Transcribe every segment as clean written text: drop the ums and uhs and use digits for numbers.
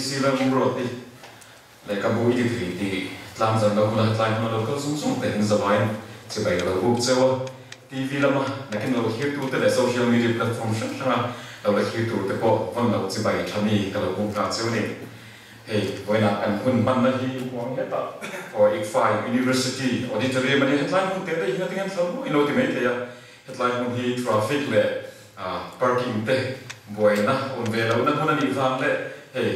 PC Lalmruati lehkhabu i ti thei tih tlangzarh lo huna tlai hmuna lo kal zung zung te in zavaiin chibai ka lo buk cheu a. TV lama nakin lo thlir tur te leh social media platform hrang hranga lo la thlir tur te pawh vawn lo chibai tha mi ka lo buk nghal cheu a ni. Hei vawiinah kan hun hmanna hi huang hetah aw ICFAI University Auditorium a nia, hetlai hmun te daih hi natin an thla luai lo ti maithei a, hetlai hmun hi traffic leh parking te buaina awm ve lohna hmun a nih vang leh hei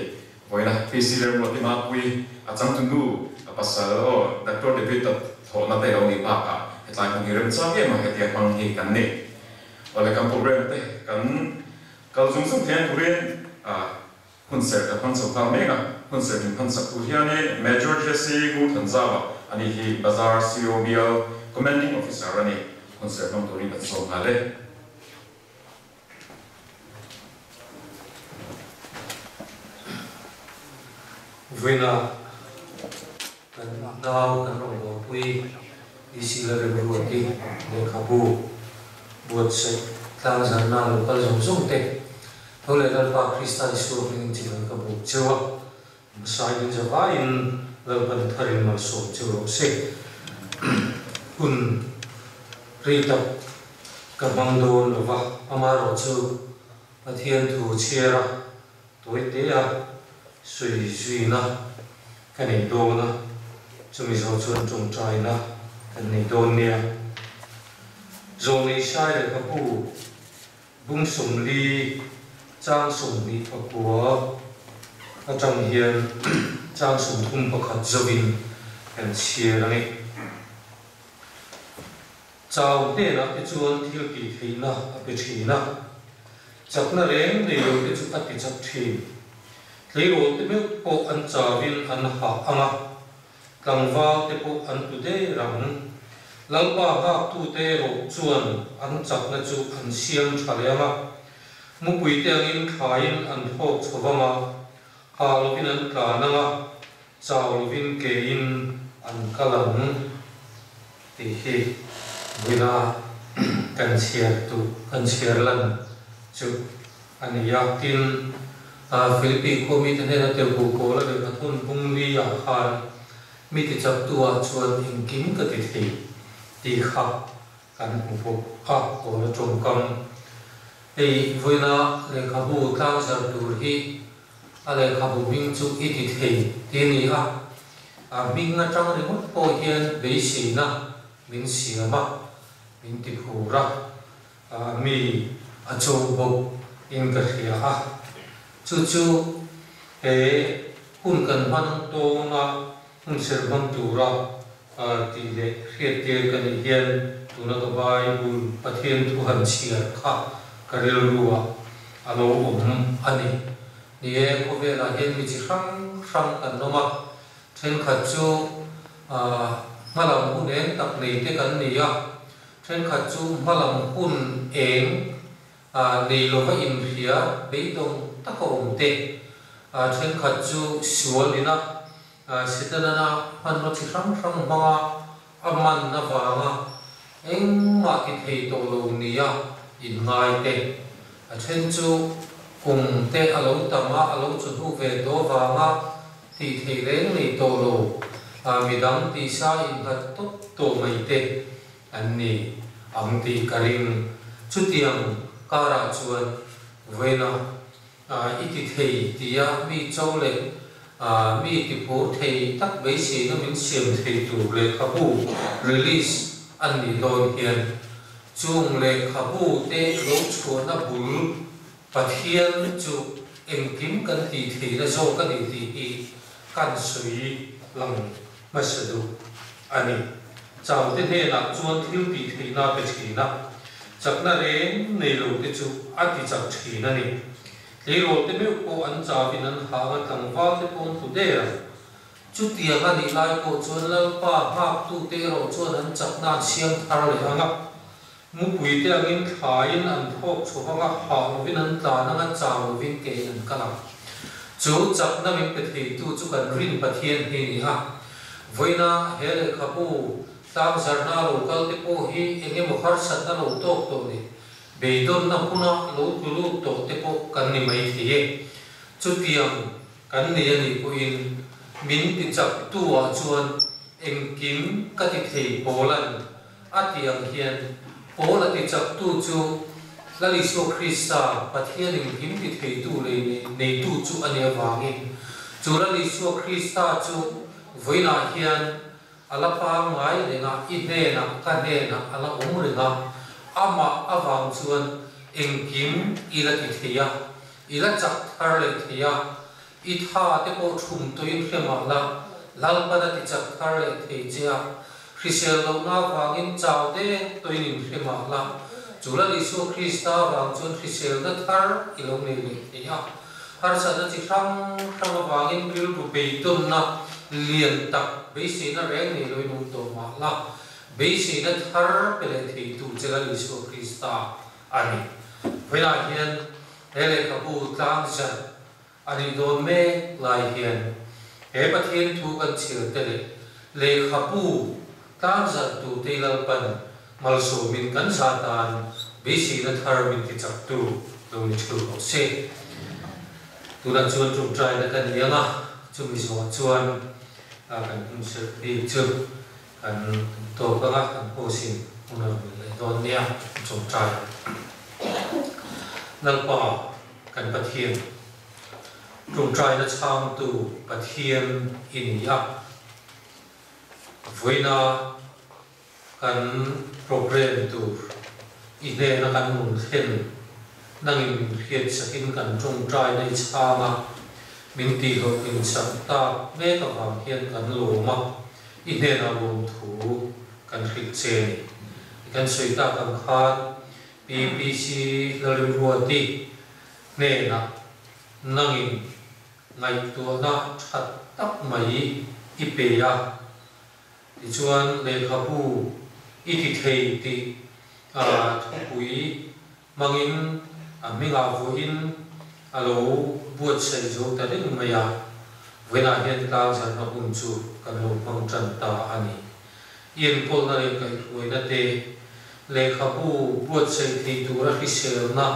vawiina PC Lermuati Mapui a changtunu a pasal aw Doctor David a thawhna te lo nih bakah hetlai hmun hi remchang em a hetia hmang hi kan ni. Awle kan program te kan kal zung zung thei ang turin Hunserh kan hmang chho nghal mek a, hunserh min hman sak tur hianin Major Jesse Ngurthanzau-a a nih hi Bazar COBL Commanding Officer a ni. Hunserh hmang turin kan sawm nghal e. Vawiinah kan nau kan rawngbawlpui DC Lalremruati lehkhabu buatsaih tlangzarna lo kal zawng zawng te tho leh Lalpa Krista Isua hmingin chibai ka buk cheu a, hmasain in zavaiin Lalpan tharin malsawm cheu rawh se. Hun rei tak ka hmang dawn lova, amaherawhchu Pathian thu chhiar a Tawite a sawi zuina ka nei dawn a, chumi zawh chuan tawngtaina kan nei dawn nia. Zawlnei Sai leh ka pu bung 40 chang 29 atang hian chang 31 zawin kan chhiar a ni. Chau hnenah te chuan thil tih theihna a pe thin a, chakna reng nei lo te chu a ti chak thin. Tleirawl te meuh pawh an chauin an hah ang a, tlangval te pawh an tu der ang. Lalpa nghaktute erawh chuan an chakna chu an siam tha leh ang a, mupui te angin thlaiin an thlawk chho vang a, hah lovin an tlan ang a, Chau lovin kein an kal ang tih hi vawiina kan chhiar duh, kan chhiar lan chu a ni a. Tin, Philippi khua mite hnena tirhkoh Paula lehkha thun bung li ah khan mi tichaktu ah chuan engkim ka ti thei tih kha kan hmu bawk a, Paula tawngkam. Hei vawiina lehkhabu tlangzarh tur hi A lehkhabu hming chu i ti thei ti a ni a, a hming atang ringawt pawh hian beiseina min siam a, min ti phur a, mi a cho bawk in ka hria a. Chu chu he hun kan hman tawna hun serh hmang tura tih leh hriattir ka nih hian tuna ka Bible Pathian thu han chhiar kha ka rilruah a lo awm a ni. Ni e, khawvelah hian mi chi hrang hrang kan awm a, thenkhat chu hmalam hun eng tak nei te kan ni a, thenkhat chu hmalam hun eng nei lova inhria beidawng taka awm te, thenkhat chu sual ina Setanana hmanraw chi hrang hrang hmanga a man avanga engmah ti thei tawh lo nia inngai te, a then chu kum te a lo tam a, a lo chawhnu ve tawh avanga tih theih reng nei tawh lo, midang tisa innghat tawp tawh mai te an ni ang tih ka ring. Chutiang karah chuan vawiina I ti thei tia mi cho leh mi ti phur thei tak beiseina min siam thei tur lehkhabu release an nih dawn hian chung lehkhabu te lo chhuahna bul Pathian chu engkim kan tih theihna zawk a ni tih hi kan sawi lang hmasa duh a ni. Chaute hnenah chuan thil tih theihna a pe thin a, chakna reng nei lo te chu a ti chak thin a ni. Tleirawl te meuh pawh an chauin an hah ang a, tlangval te pawh an tlu der ang. Chutiang a nih lai pawh chuan Lalpa nghaktute erawh chuan an chakna an siam thar leh ang a, mupui te angin thlaiin an thawk chho vang a, hah lovin an tlan ang a, chau lovin kein an kal ang. Chu chakna min pe theitu chu kan rin Pathian hi a ni a. Vawiina he lehkhabu tlangzarhna lo kal te pawh hi eng emaw harsatna lo tawk tawh leh beidawnna huna lo tlu lut tawh te pawh kan ni mai thei e. Chutiang. kan nei a nih pawhin min tichak tu ah chuan engkim ka ti thei Paula'n a tih ang hian Paula tichak tu chu Lal Isua Krista, Pathian engkim ti theitu leh neitu chu a nih avangin chu Lal Isua Krista chu vawiinah hian A la pangngai reng a, i hnenah, ka hnenah a la awm reng a, amah avang chuan engkim i la ti thei a, i la chak thar leh thei a, i tha te pawh thum tawhin hre mah la, Lalpan a ti chak thar leh thei che a, hrisel lohna avangin chau dek tawhin in hre mah la, chu Lal Isua Krista avang chuan hriselna thar i lo nei leh thei a. Harsatna chi hrang hrang avangin rilru beidawnna lian tak beiseina reng nei loin awm tawh mah la, beiseina thar pe leh theitu che Lal Isua Krista a ni. Vawilah hian he lehkhabu tlang zan a nih dawn mek lai hian he Pathian thu kan chhiar te leh lehkhabu tlang zan tur te Lalpan Malsawmin kan zah dan beiseina thar min ti chaktu lo ni theuh rawh se. Tunah chuan tawngtaina kan ni ang a, chumi zawhah chuan kan hun serh bik chu kan tawk ang a, kan host-in hun a rawn leh dawn nia tawngtai. Lalpa kan Pathian, tawngtaina chhangtu Pathian i ni a, vawiina Kan programme tur i hnena kan rawn thlen nangin min hriat sakin kan tawngtaina i chhang a, min tihloh insak tak mek avang hian kan lawm a, i hnena lawmthu kan hrilh che a ni. I kan sawi tak ang khan PPC Lalrimruati hnenah nangin ngaihtuahna tha tak mai i pe a, Tichuan, lehkhabu i ti thei tih thupui hmangin a hmingah vawiin a lo buatsaih zo ta reng mai a, vawiinah hian tlangzarhna hun chu kan lo hmang tan ta a ni. I enkawlna leh kaihhruaina te, lehkhabu buatsaih thei tura hriselna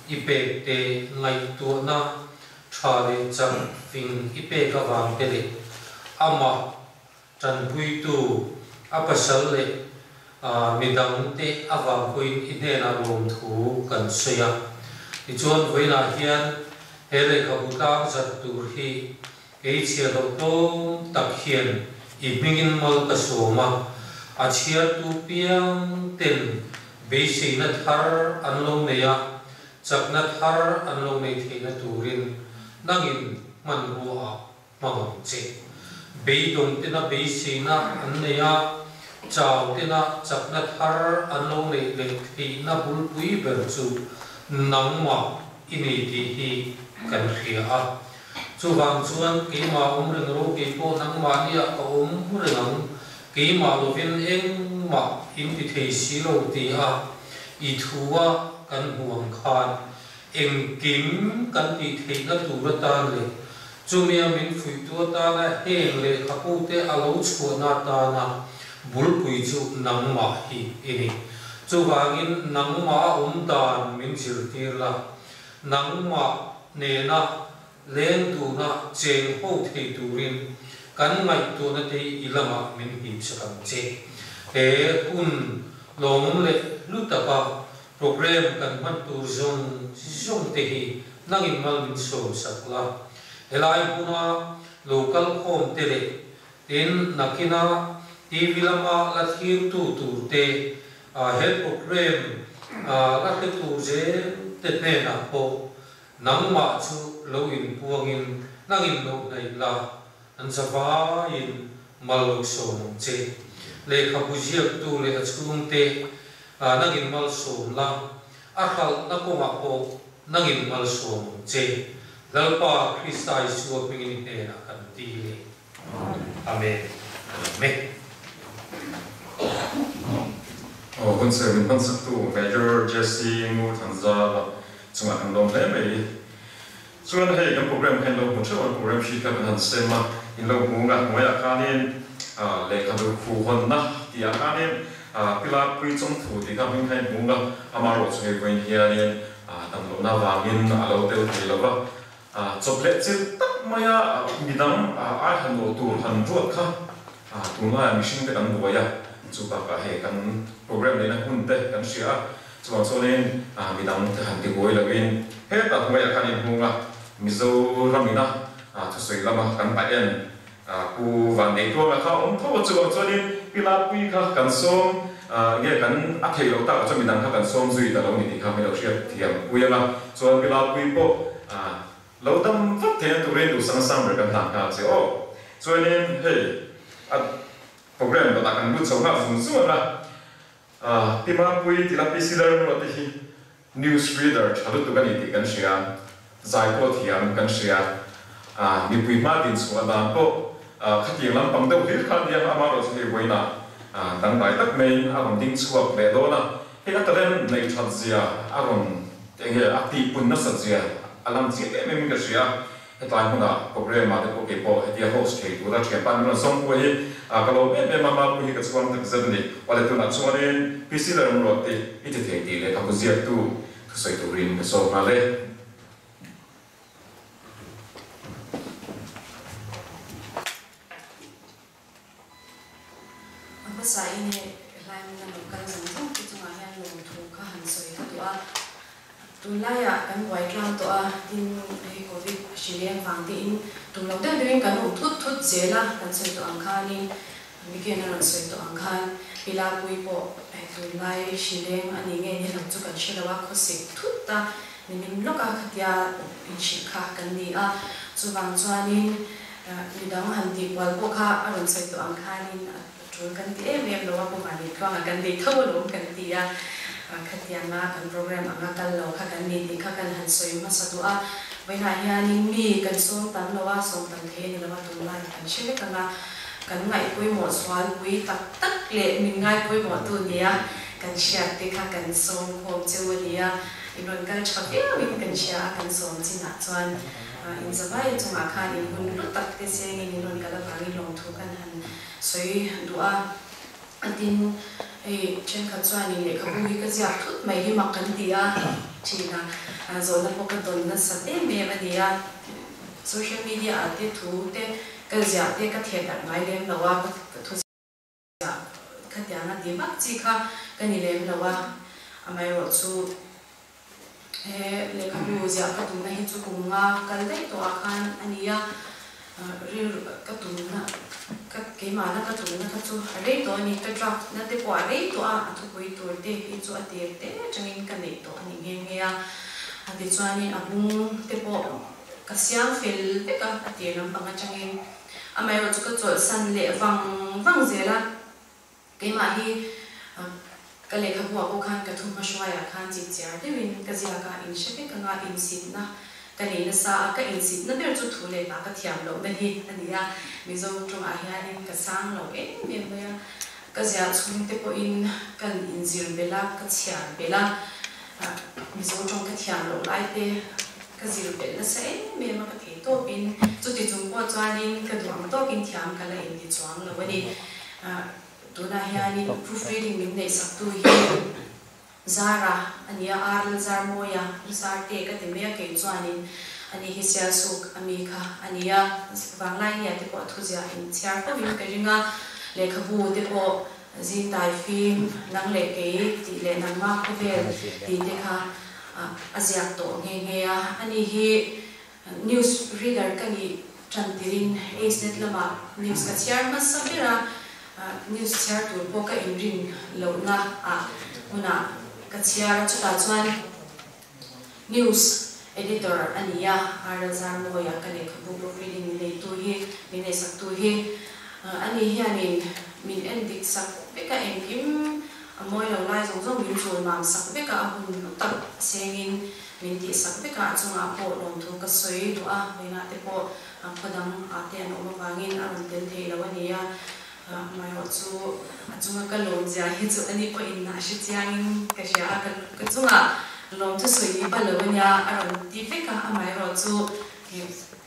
i pek te, ngaihtuahna tha leh chak fing i pek avang te leh amah Tanpuitu, a pasal leh midangte avang pawhin i hnenah lawmthu kan sawi a. Tichuan, vawiinah hian he lehkhabu tlang zat tur hi kei chhiahloh tlawm tak hian i hmingin mal ka sawm a, a chhiartu piang ten beiseina thar an lo nei a, chakna thar an lo nei theihna turin nangin hmanruaah hmang ang che. Beidawng tena beiseina an nei a, chau tena chakna thar an lo neih leh theihna bulpui ber chu nangmah i nei tih hi kan hria a. Chuvang chuan keimah awm reng ro kei pawh nangmahniah ka awm reng ang, keimah lovin engmah in ti thei si lo ti a i thu a kan hmu ang khan Engkim kan tih theihna tur atan leh chumia min fuihtu atana heng lehkhapute a lo chhuahna atana bulpui chu nangmah hi i ni. Chuvangin nangmah a awm dan min zirtir la, nangmah nena leng duna cheng ho thei turin kan ngaihtuahna te i lamah min hipsak ang che. He hun lawmawm leh hlu taka Programme kan hman tur zawng zawng te hi nangin mal min sawm sak la. Helai hmuna lo kal khawm te leh tin nakina TV lama la thirtu tur te he programme la hre tur zel te hnenah pawh nangmah chu lo inpuangin nangin lo hnaih la. An zavaiin mal lo sawm ang che. Lehkhabu ziaktu leh a chhungte nangin mal sawm la, a hralhna kawngah pawh nangin mal sawm ang che. Lalpa Krista Isua hmingin i hnenah kan ti le. Amen. Amen. Aw hun ser min hmansaktu Major Jesse Ngurthanzala chungah kan lawm hle mai. Chuan hei kan program kha in lo hmu theuh a, program sheet kha kan han sem a, in lo hmu nga hnuaiah khanin lehkhabu khu hawnna tihah khanin Pilar Pui Chawngthu tih kha hming kha in hmu nga, amaherawhchu hei vawiin hianin damlohna vangin a lo tel thei lo va. Chawp leh chilh tak maia midang ai han awh tur han ruat kha tunlaiah mihring te kan buai a, chu bakah hei kan program neihna hun te kan hria a, chuvang chuanin midang te han ti buai loin hetah hnuaiah khan inhung a, Mizoram ina thusawi lama kan pa en Pu Vanneihtuanga kha awm tho a, chuvang chuanin Pi Lapui kha kan sawm nge kan a theih loh takah chuan midang kha kan sawm zui ta lo ni tih kha min lo hriat thiam pui ang a, chuan Pi Lapui pawh lo dam vat theihna turin duhsang sang ber kan hlan nghal che aw. Chuanin hei a program dawtah kan lut chho nghal zung zung ang a, Pi Mapui ti la Pi Silar te hi News reader tha lutuk a ni tih kan hria, zai pawh thiam kan hria, mipui hma din chhuah dan pawh khatiang lampang deuh hlir kha a nia, amaherawh chu hei vawiinah dangdai tak maiin a rawn ding chhuak leh dawn a, hei a talent neih that zia a rawn eng nge a tihpun nasat zia a lang chiang em em in ka hria. Hetlai hmunah programme ah te pawh kei pawh hetia host thei tura thianpa min rawn sawm pawh hi ka lawm em em a, Mapui hi ka chhuang tak zet a ni. Awle tunah chuanin PC la remruat te i ti thei tih lehkhabu ziaktu thusawi turin ka sawm nghal e. A hmasa in he hlai hmuna lo kal zawng zawng te chungah hian lawmthu kha han sawi ka duh a. Tunlaiah kan buai tlang tawh a, tin hei Covid hri leng vang te in tum lo deuh deuhin kan awm thut thut zel a, kan sawi tawh ang khanin weekend a rawn sawi tawh ang khan Pilapui pawh hei tunlai hri leng a ni nge ni lo chu kan hre lo a, khawsik thut a nimin lawka khatia inhrilh kha kan ni a, chuvang chuanin Midang han tih kual pawh kha a rawn sawi tawh ang khanin a tul kan ti em em lo a, Pu Vanitluanga kan nei tho alawm kan ti a, khatianga kan program anga kal lo kha kan ni tih kha kan han sawi hmasa duh a, vawiinah hianin mi kan sawm tam lo a, sawm tam thei a ni lo a, tunlai kan hre vek ang a, kan ngaihpawimawh zualpui tak tak leh min ngaipawimawhtu nia kan hriat te kha kan sawm khawm cheu a ni a, in rawn kal tha viauin kan hria a, kan sawm chinah chuan. In zavai chungah khan in hun hlu tak te sengin in rawn kal avangin lawmthu kan han sawi duh a. Tin, hei thenkhat chuanin lehkhabu hi ka ziak thut mai hi mak kan ti a thin a, zawhna pawh ka dawn nasat em em a ni a. Social media ah te thu te ka ziah te ka theh darh ngai lem lo a, ka thu ziah khatianga ti vak chi kha ka ni lem lo a, amaherawh chu He lehkhabu ziah ka tumna hi chu kum nga kal daih tawhah khan a ni a, rilru ka tumna ka keimahna ka tumna kha chu a rei tawh a ni, ka draft na te pawh a rei tawh a, a thupui tur te hi chu a tir te atangin ka neih tawh a ni nghe nghe a, a tichuanin a bung te pawh ka siam fel vek a, a tir lampang atangin amaherawhchu ka chawlhsan leh vang vang zel a. Keimah hi ka lehkhabuah pawh khan ka thu hmahruaiah khan chipchiar deuhin ka ziak a, in hre vek anga insitna ka nei nasa a, ka insitna ber chu thu leh hla ka thiam lohna hi a ni a, Mizo tawngah hianin ka sang lo em em mai a, ka ziah chhungte pawhin ka inzir belh a, ka chhiar belh a, Mizo tawng ka thiam loh lai te ka zir belh nasa em em a, ka thei tawpin chuti chung pawh chuanin ka duh ang tawkin thiam ka la inti chuang lo a ni. Tunah hianin proofreading min neihsaktu hi Zara a ni a, Arl Zarmawia Zarte ka ti mai a, kei chuanin ani hi Sialsuk ami kha a ni a, Vanglaini ah te pawh a thuziah inchhiar fo in ka ring a, lehkhabu te pawh Zingtai fim, nang leh kei tih leh nangmah khawvel tih te kha a ziak tawh nghe nghe a, ani hi News reader ka nih tan tirin Acenet lamah news ka chhiar hmasa ber a, news chhiar tur pawh ka inrin lohna ah hmunah ka chhiar a, chutah chuan news editor a ni a, RL Zarmawia ka lehkhabu proofreading min neitu hi, min neihsaktu hi a ni hianin min en dik sak vek a, engkim a mawi lo lai zawng zawng min chul mam sak vek a, a hun hlu tak sengin Min tihsak vek a, a chungah pawh lawmthu ka sawi duh a, vawiinah te pawh khaw dang ah te an awm avangin a rawn tel thei lo a ni a, amaherawh chu a chunga ka lawm zia hi chu ani pawhin a hre chiangin ka hria a, ka chungah lawmthu sawi ba lo a nia a rawn ti vek a, amaherawh chu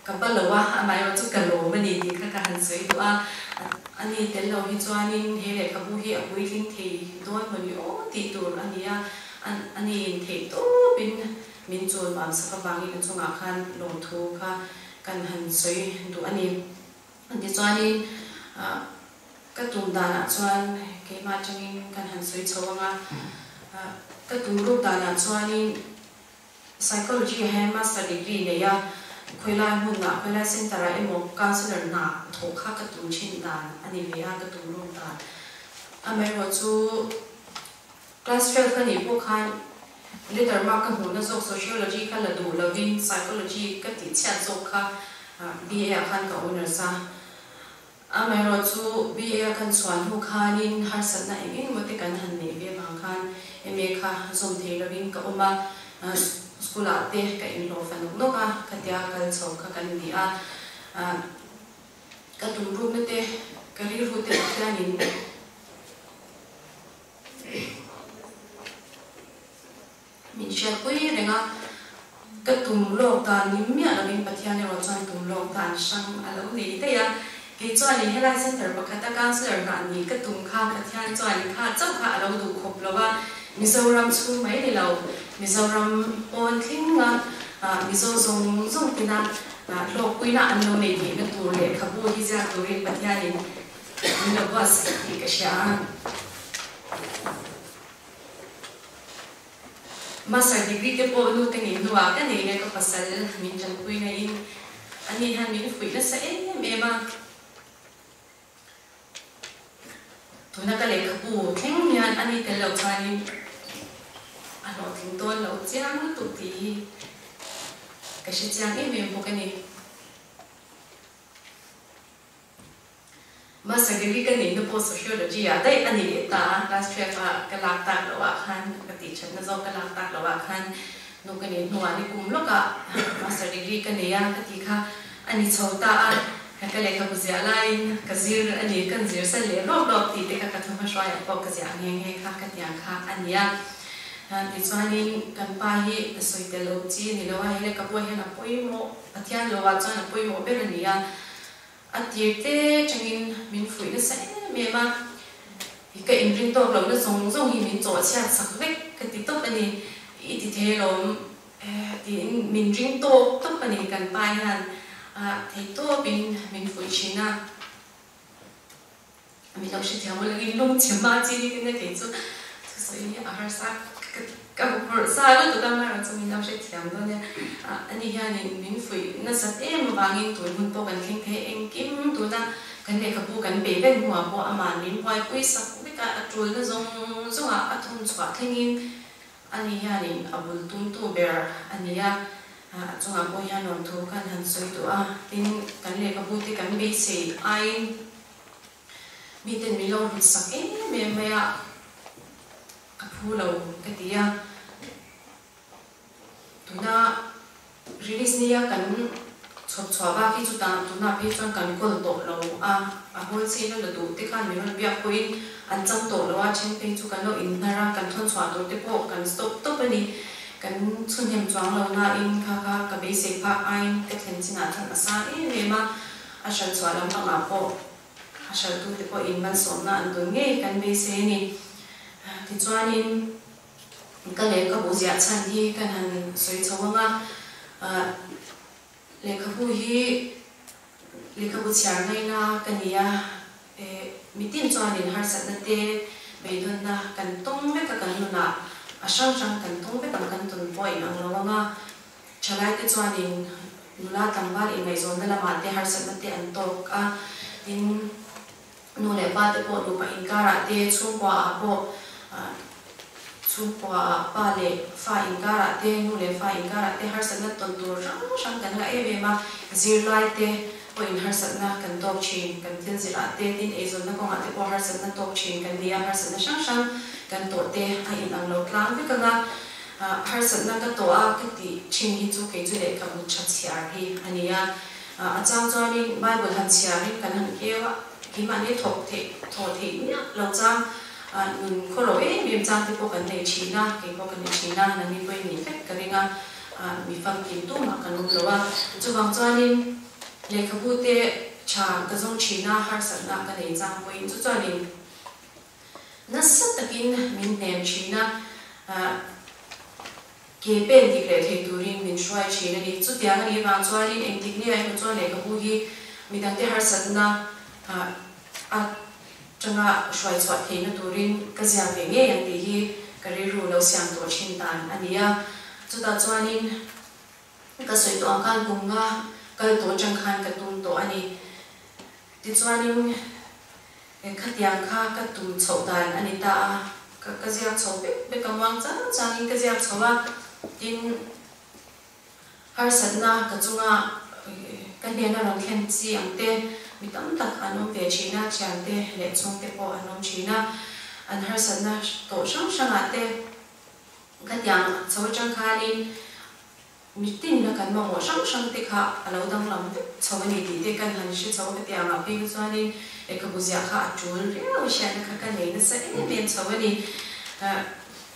ka ba lo a, amaherawh chu ka lawm a ni tih kha ka han sawi duh a, ani tel lo hi chuanin he lehkhabu hi a puitling thei dawn mawni aw tih tur a ni a. A ni in theih tawpin min chul mam sak avangin a chungah khan lawmthu kha kan han sawi duh a ni. Tichuanin ka tum danah chuan keimah atangin kan han sawi chho ang a, ka tum ruk danah chuanin Psychology ah hian master degree nei a, khawilai hmunah, khawilai centre ah emaw counsellor hna thawh kha ka tum thin dan a ni ve a, ka tum ruk dan. Amaherawhchu Class 12 ka nih pawh khan letter mark ka hmuhna zawk Sociology kha la duh lovin Psychology ka tih chhiat zawk kha BA ah khan ka honours a. Amaherawhchu BA a kan chhuah hnu khanin harsatna eng eng emaw te kan han neih ve vang khan MA kha zawm thei lovin ka awm a, school ah te ka inhlawh fa nawk nawk a, khatia kal chho kha kan ni a. Ka tum rukna te, ka rilru te Pathianin Min hriatpui reng a, ka tum lawk dan ni miah lovin Pathian erawh chuan tum lawk dan hrang a lo nei daih a. Kei chuanin helai centre pakhata councillor nghah ni ka tum kha Pathian chuan kha chauh kha a lo duh khawp lo a, Mizoram chhung mai ni lo, Mizoram pawn thlenga Mizo zawng zawng tina hlawkpuina an lo neih theihna tur lehkhabu hi ziak turin Pathianin min lo buatsaih tih ka hria a. Master degree te pawh nu te ngei hnuah ka nei leh ka pasal min tanpui na in ani hian min fuih nasa em em a. Tuna ka lehkhabu thleng hian ani tel lo chuanin a hlawhtling dawn lo chiang lutuk tih hi ka hre chiang em em bawk a ni. Master degree ka neihna pawh Sociology ah daih a ni leh ta a, class 12 ah ka lak tak loh ah khan ka tih thatna zawk ka lak tak loh ah khan nu ka neih hnuah ni kum lawkah Master degree ka nei a ka tih kha a ni chho ta a, ka lehkhabu ziah laiin ka zir a ni, kan zir sal leh rawk rawk tih te kha ka thawmhma hruaiah pawh ka ziah nghe nghe kha ka tiang kha a ni a. Tichuanin kan pa hi a sawi tel lo chi a ni lo a, he lehkhabu ah hian a pawimawh Pathian lo ah chuan a pawimawh ber a ni a. A tir te tangin min fuih nasa em em a, ka inrin tawk lohna zawng zawng hi min chawh chhiat sak vek ka ti tawp a ni, i ti thei alawm tiin min ring tawk tawp a ni, kan pa hian thei tawpin min fuih thin a, min lo hrethiam ula in lung chhe hma chi ni kena kei chu thusawi hi a harsa ka huphurh sa lutuk a, amaherawhchu min lo hrethiam dawn nia, ani hianin min fuih nasat em avangin tun hun pawh kan thleng thei engkim tuna kan lehkhabu kan bei vek hnuah pawh ama'n min buaipui sak vek a, a tulna zawng zawngah a thawm chhuah thlengin ani hianin a bul tumtu ber a ni a, a chungah pawh hian lawmthu kan han sawi duh a, tin kan lehkhabu te kan beisei aiin. Miten min lo hlut sak em em mai a, ka phu lo ka ti a. Tuna release nia kan chhawp chhuah bak hi chutah tunah phei chuan kan kawl tawh lo a, a wholesale a la duh te khan min rawn biak pawhin an chang tawh lo a, then phei chu kan lo inhnar a, kan thawn chhuah tur te pawh kan stop tawp a ni. Kan chhunhem chuang lo nain kha kha ka beisei phak aiin ka thlen chinah chuan a sang em em a. A hral chhuah lampangah pawh a hralhtute pawhin malsawmna an dun ngei kan beisei a ni. Tichuanin ka lehkhabu ziah chhan hi kan han sawi chho ang a, lehkhabu hi lehkhabu chhiar ngaina ka ni a, mitin chuanin harsatna te beidawnna kan tawng vek a kan nunah a hrang hrang kan tawng vek ang kan tawn pawh a inang lo ang a. Thalaite chuanin nula tlangval inngaihzawnna lamah te harsatna te an tawk a, tin nu leh pa te pawh nupa inkarah te, chhungkuaah pawh chhungkuaah pa leh fa inkarah te, nu leh fa inkarah te harsatna tawn tur hrang hrang kan ngah em em a, zirlai te pawhin harsatna kan tawk thin, kan thil zirah te, tin eizawnna kawngah te pawh harsatna tawk thin kan ni a, harsatna hrang hrang kan tawh te a inang lo tlang vek ang a. Harsatna ka tawh a ka tih thin hi chu kei chu lehkhabu tha chhiar hi a ni a. A chang chuanin Bible han chhiarin kan han keu a, keimahni thawk theih thawh theih miah lo chang nun khawro em em chang te pawh kan nei thin a, kei pawh ka nei thin a, nangni pawhin nih vek ka ring a, mi famkim tumah kan awm lo a. Chuvang chuanin lehkhabu te tha ka zawng thin a, harsatna ka nei chang pawhin chu chuanin Nasa takin min hnem thin a, Ke pen dik leh thei turin min hruai thin a ni. Chutiang a nih vang chuanin engtik nia emaw chuan lehkhabu hi midangte harsatna a tanga hruai chhuah theihna turin ka ziak ve ngei ang tih hi ka rilru lo siam tawh thin dan a ni a. Chutah chuanin ka sawi tawh ang khan kum nga kal tawh atang khan ka tum tawh a ni. Tichuanin khatiang kha ka tum chhoh dan a ni ta a, ka ka ziak chho vek vek a, muang chang changin ka ziak chho a, tin harsatna ka chunga ka hnena rawn thlen chi ang te mi tam tak an awm ve thin a, thiante leh chhungte pawh an awm thin a, an harsatna tawh hrang hrangah te khatiang chho atang khanin Mitin la kan mamawh hrang hrang te kha a lo danglam vek chho a ni tih te kan han hre chho a tiang ah phei kha chuanin lehkhabu ziah kha a tul riau a hriatna kha ka nei nasa em em chho a ni.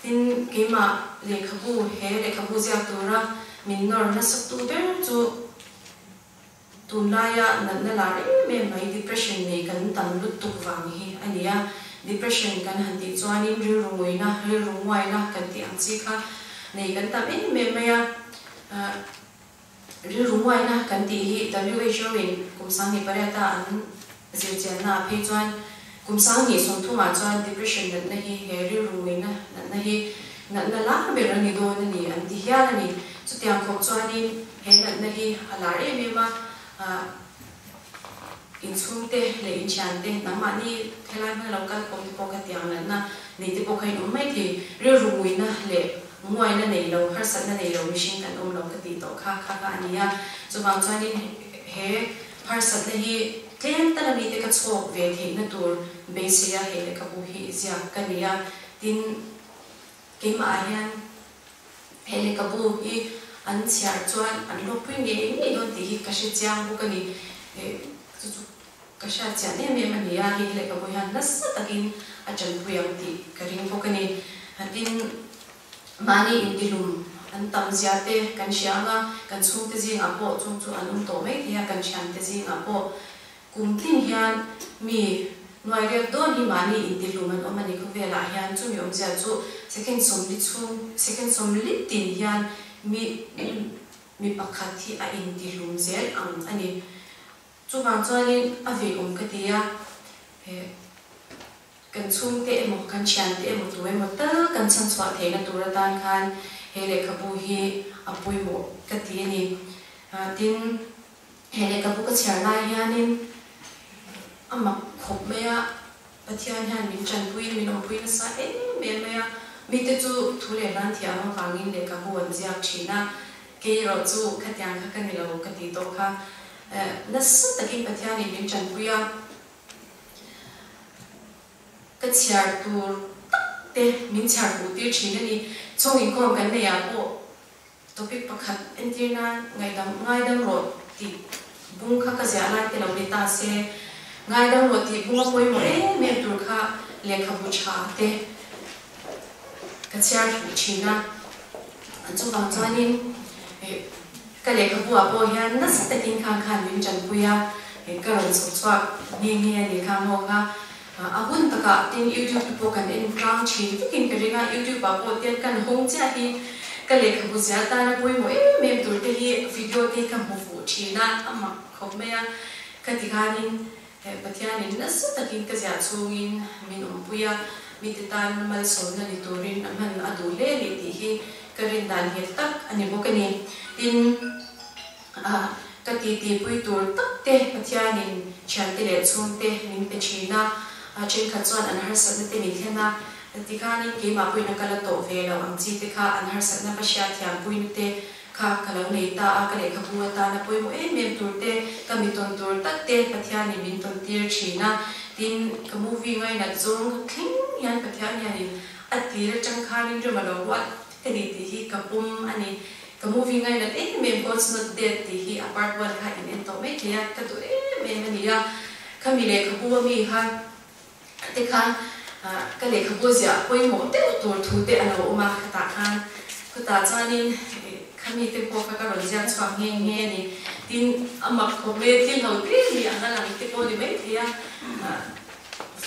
Tin, keimah lehkhabu he lehkhabu ziak tura min nawr nasa tu ber chu tunlaia natna lar em em mai depression nei kan tam lutuk vang hi a ni a. Depression kan han tih chuanin rilru nguina, rilru nguaina kan tih ang chi kha nei kan tam em em mai a. Rilru nguaina kan tih hi WHO in kum 2008 a an zirchianna ah phei chuan kum 2030 ah chuan depression natna hi he rilru nguina natna hi natna lar ber a ni dawn a ni an ti hial a ni. Chutiang khawp chuanin he natna hi a lar em em a, inchhungte leh inthiante nangmahni helai hmuna lo kal kawm te pawh kha tiang natna nei te pawh kha in awm mai thei. Rilru nguina leh nguaina nei lo, harsatna nei lo mihring kan awm lo ka tih tawh kha kha kha a ni a. Chuvang chuanin he harsatna hi tlem tala mite ka chhawk ve theihna tur beiseia he lehkhabu hi ziak ka ni a. Tin, keimah ah hian he lehkhabu hi an chhiar chuan an hlawkpui ngei ngei dawn tih hi ka hre chiang bawk a ni. Chu chu ka hriat chian em em a ni a, hei lehkhabu hian nasa takin a tanpui ang tih ka ring bawk a ni. Tin, mahni intihlum an tam zia te kan hria ang a, kan chhungte zingah pawh chung chu an awm tawh mai thei a, kan thiante zingah pawh Kum tlin hian mi nuai riak dawn hi mahni intihlum an awm a ni khawvelah hian chumi awmzia chu second sawmli chhung second sawmli tin hian mi mi pakhat hi a intihlum zel ang a ni. Chuvang chuanin a vei awm ka ti a, he kan chhungte emaw kan thiante emaw tu emaw tal kan chhanchhuah theihna tur atan khan he lehkhabu hi a pawimawh ka ti a ni. Tin. He lehkhabu ka chhiar lai hianin a mak khawp mai a, Pathian hian min tanpuiin min awmpui nasa em em mai a, mite chu thu leh hlan thiam avangin lehkhabu an ziak thin a, kei erawh chu khatiang kha ka ni lo ka tih tawh kha nasa takin Pathianin min tanpui a, ka chhiar tur tak te min chhiar puh tir thin a ni, chung inkhawm kan neih ah pawh Topic pakhat entir nan ngaihdam ngaidam rawh tih bung kha ka ziah lai te lo ni ta se, ngaidam rawh tih bunga pawimawh em em tur kha lehkhabu tha te ka chhiar fuh thin a. Chuvang chuanin ka lehkhabu ah pawh hian nasa takin khang khan min tanpui a, ka rawn chhawp chhuak nghe nghe a ni kha maw kha. A hun takah tin YouTube te pawh kan en tlang thin vekin ka ring a, YouTube ah pawh tian kan hawng chiah hi ka lehkhabu zia tana pawimawh em em tur te hi video te hi ka hmu fuh thin a, a mak khawp mai a. Ka ti khanin Pathianin nasa takin ka ziah chhungin min awmpui a, mite tan malsawmna ni turin a hman a duh hle ni tih hi ka rin dan nghet tak a ni bawk a ni. Tin. A, ka titi pui tur tak te Pathianin thiante leh chhungte min pe thin a, thenkhat chuan an harsatna te min thlen a, tikhanin keimah puina ka la tawh ve lo ang chi te kha an harsatna ka hriatthiam puina te kha ka lo nei ta a, ka lehkhabu atana pawimawh em em tur te, ka mi tawn tur tak te Pathianin min tawn tir thin a, tin ka movie ngainat zawng thleng hian Pathian hianin a tir atang khanin rem a lo ruat Ka ni tih hi ka pawm a ni. Ka movie ngainat em em God's Not Dead tih hi a part one kha in en tawh mai thei a, ka duh em em a ni a. Khami lehkhabu a mi kha te khan ka lehkhabu ziah pawimawh deuh tur thu te a lo awm a, khatah khan khutah chuanin khami te pawh kha ka rawn ziak chhuak nghe nghe a ni. Tin, a mak khawp mai a, thil ho tlem hi ang a lang te pawh ni mai thei a.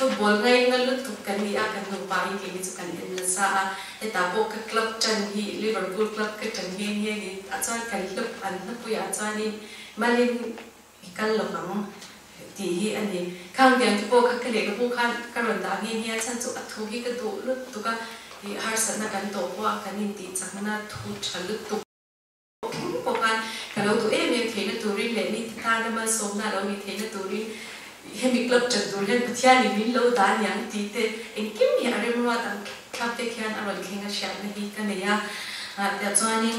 Football ngaina lutuk kan ni a, kan nupa in keini chu kan en nasa a, hetah pawh ka club ṭan hi Liverpool club ka ṭan nghe nghe ni a chuan kan hlawp an hnapuiah chuanin malin i kal lo ang tih hi a ni. Khang tiang te pawh kha ka lehkhabu khan ka rawn dah nghe nghe a, chhan chu a thu hi ka duh lutuk a, ih harsatna kan tawh pawh a kan intih chakna thu ṭha lutuk. Thleng pawh khan ka lo duh em em theihna turin leh mi te tana malsawmna a lo nih theihna turin hemi club ṭan tur hian Pathianin min lo dah aniang tih te engkim hi a remruat ang thlap te khian a rawn thleng a hriatna hi ka nei a. Tiah chuanin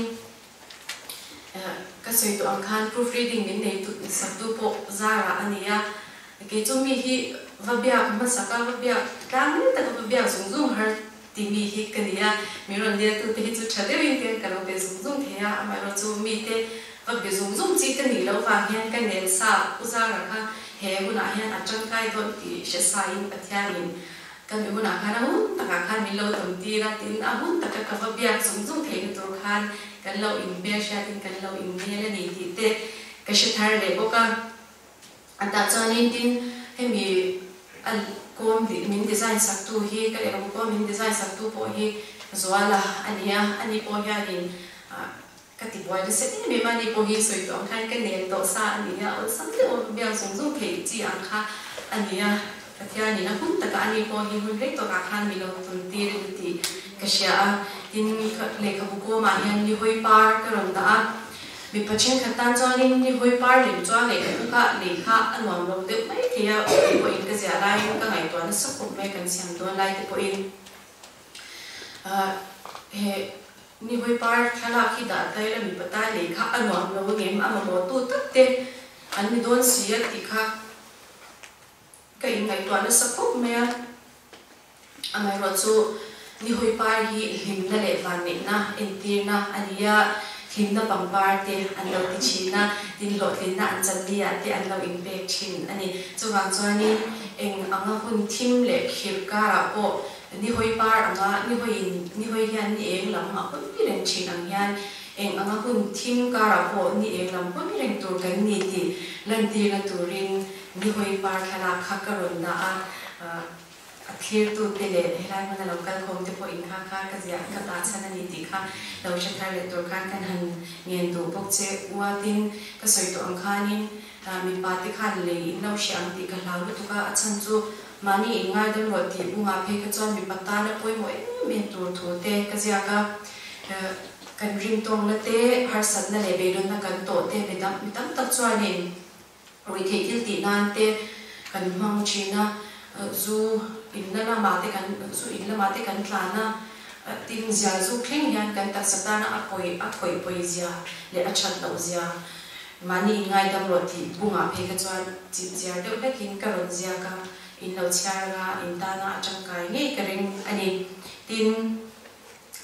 ka sawi tawh ang khan proof reading min nei sak tu pawh Zara a ni a. Kei chu mi hi va biak hmasak a, va biak tlang tak a va biak zung zung har Timi hi ka ni a, min rawn lialtu te hi chu tha deuhin te ka lo be zung zung thei a, amaherawhchu mite va be zung zung chi ka nih loh vang hian ka nel sa U Zara kha he hunah hian a tangkai dawn tih hre sain Pathianin ka mi hunah khan a hun takah khan min lo dawm tir a, tin a hun taka ka va biak zung zung theihna tur khan kan lo inhmel hriatin kan lo innel a ni tih te ka hre thar leh bawk a. A tah chuanin tin hemi a kawm min design sak tu hi ka lehkhabu pawh min design sak tu pawh hi Zuala a ni a, ani pawh hianin ka ti buai nasa em em a, ani pawh hi sawi tawh ang khan ka nel tawh sa a ni a, awlsam deuh a biak zung zung theih chi ang kha a ni a, Pathianin a hun takah ani pawh hi hun rei tawkah khan mi lo tawn tir a ni tih ka hria a, tin lehkhabu kawmah hian ni hawi par ka rawn dah a. Mipa thenkhat tan chuanin ni hawi par lem chuan lehkhabu kha lei kha a nuam lo deuh mai thei a, tih pawhin ka ziah laiin ka ngaihtuah nasa khawp mai kan siam dawn lai te pawhin he ni hawi par thlalak hi dah ta ila mipa tan lei kha a nuam lo angem a mamawh tu tak te an ni dawn si a tih kha ka inngaihtuah nasa khawp mai a. Amaherawhchu, Nihawi par hi hlimna leh vanneihna entirna a ni a, hlimna pangpar te an lo ti thin a, tin hlawhtlinna an chan ni ah te an lo inpek thin a ni. Chuvang chuanin eng anga hun thim leh khirh karah pawh Nihawi par anga Nihawiin Nihawi hian ni eng lam a hawi reng thin ang hian eng anga hun thim karah pawh ni eng lam hawi reng tur kan ni tih lantirna turin Nihawi par thlalak kha ka rawn dah a. A thlirtute leh helai hmuna lo kalkhawm te pawh inkha kha ka ziah ka ta chhan a ni tih kha lo hre thar leh tur khan kan han ngen duh bawk che. Uatin ka sawi tawh ang khanin mipa te khan lei in lo hria ang tih ka hlau lutuk a, a chhan chu mahni in ngaidam rawh tih bungah phei kha chuan mipa tana pawimawh em em tur thu te ka ziak a, kan rimtawngna te, harsatna leh beidawnna kan tawh te mi tam tak chuanin Ruihtheih thil tih nan te kan hmang thin a, zu inna lamah te kan zu in lamah te kan tlan a, tin zia zu thleng hian kan taksa tana a pawi a khawih pawi zia leh a that loh zia mahni in ngaidam rawh tih bungah phei kha chuan chip chiar deuh hlekin ka rawn ziak a, in lo chhiar anga in tana a tangkai ngei ka ring a ni. Tin.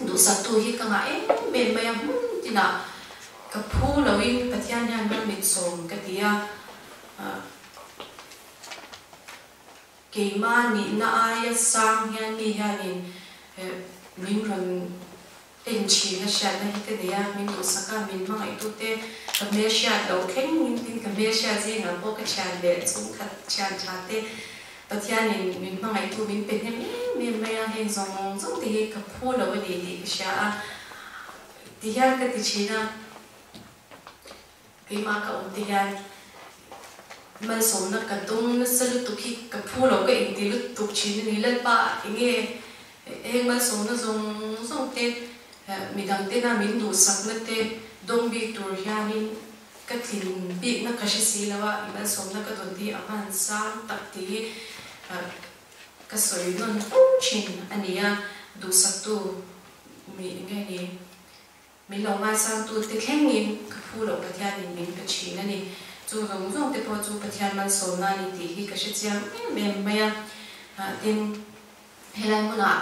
Duhsaktu hi ka ngah em em mai a, hmun tinah ka phu loin Pathian hian ram mit sawm ka ti a, keimah nihna aia sang hian mi hianin min rawn en thin a hriatna hi ka nei a, min duhsak a, min hmangaihtute ka hmelhriat loh thleng tin ka hmelhriat zingah pawh ka thian leh chhungkhat thian tha te Pathianin min hmangaihtu min pe hnem em em mai a, heng zawng zawng te hi ka phu lo a ni tih ka hria a, ti hian ka ti thin a, keimah ka awm te hian malsawmna ka dawng nasa lutuk hi ka phu lo ka inti lutuk thin a ni, Lalpa enge heng malsawmna zawng zawng te midang tena min duhsakna te dawng bik tur hianin Ka tlin bikna ka hre si lo a, i malsawmna ka dawn hi a hman sang tak tih hi ka sawi nawn fo thin a ni a, duhsaktu mi eng nge ni, min lo ngaisangtu te thlengin ka phu loh Pathianin min pe thin a ni. Chu zawng zawng te pawh chu Pathian malsawmna a ni tih hi ka hre chiang em em mai a, tin Helai hmunah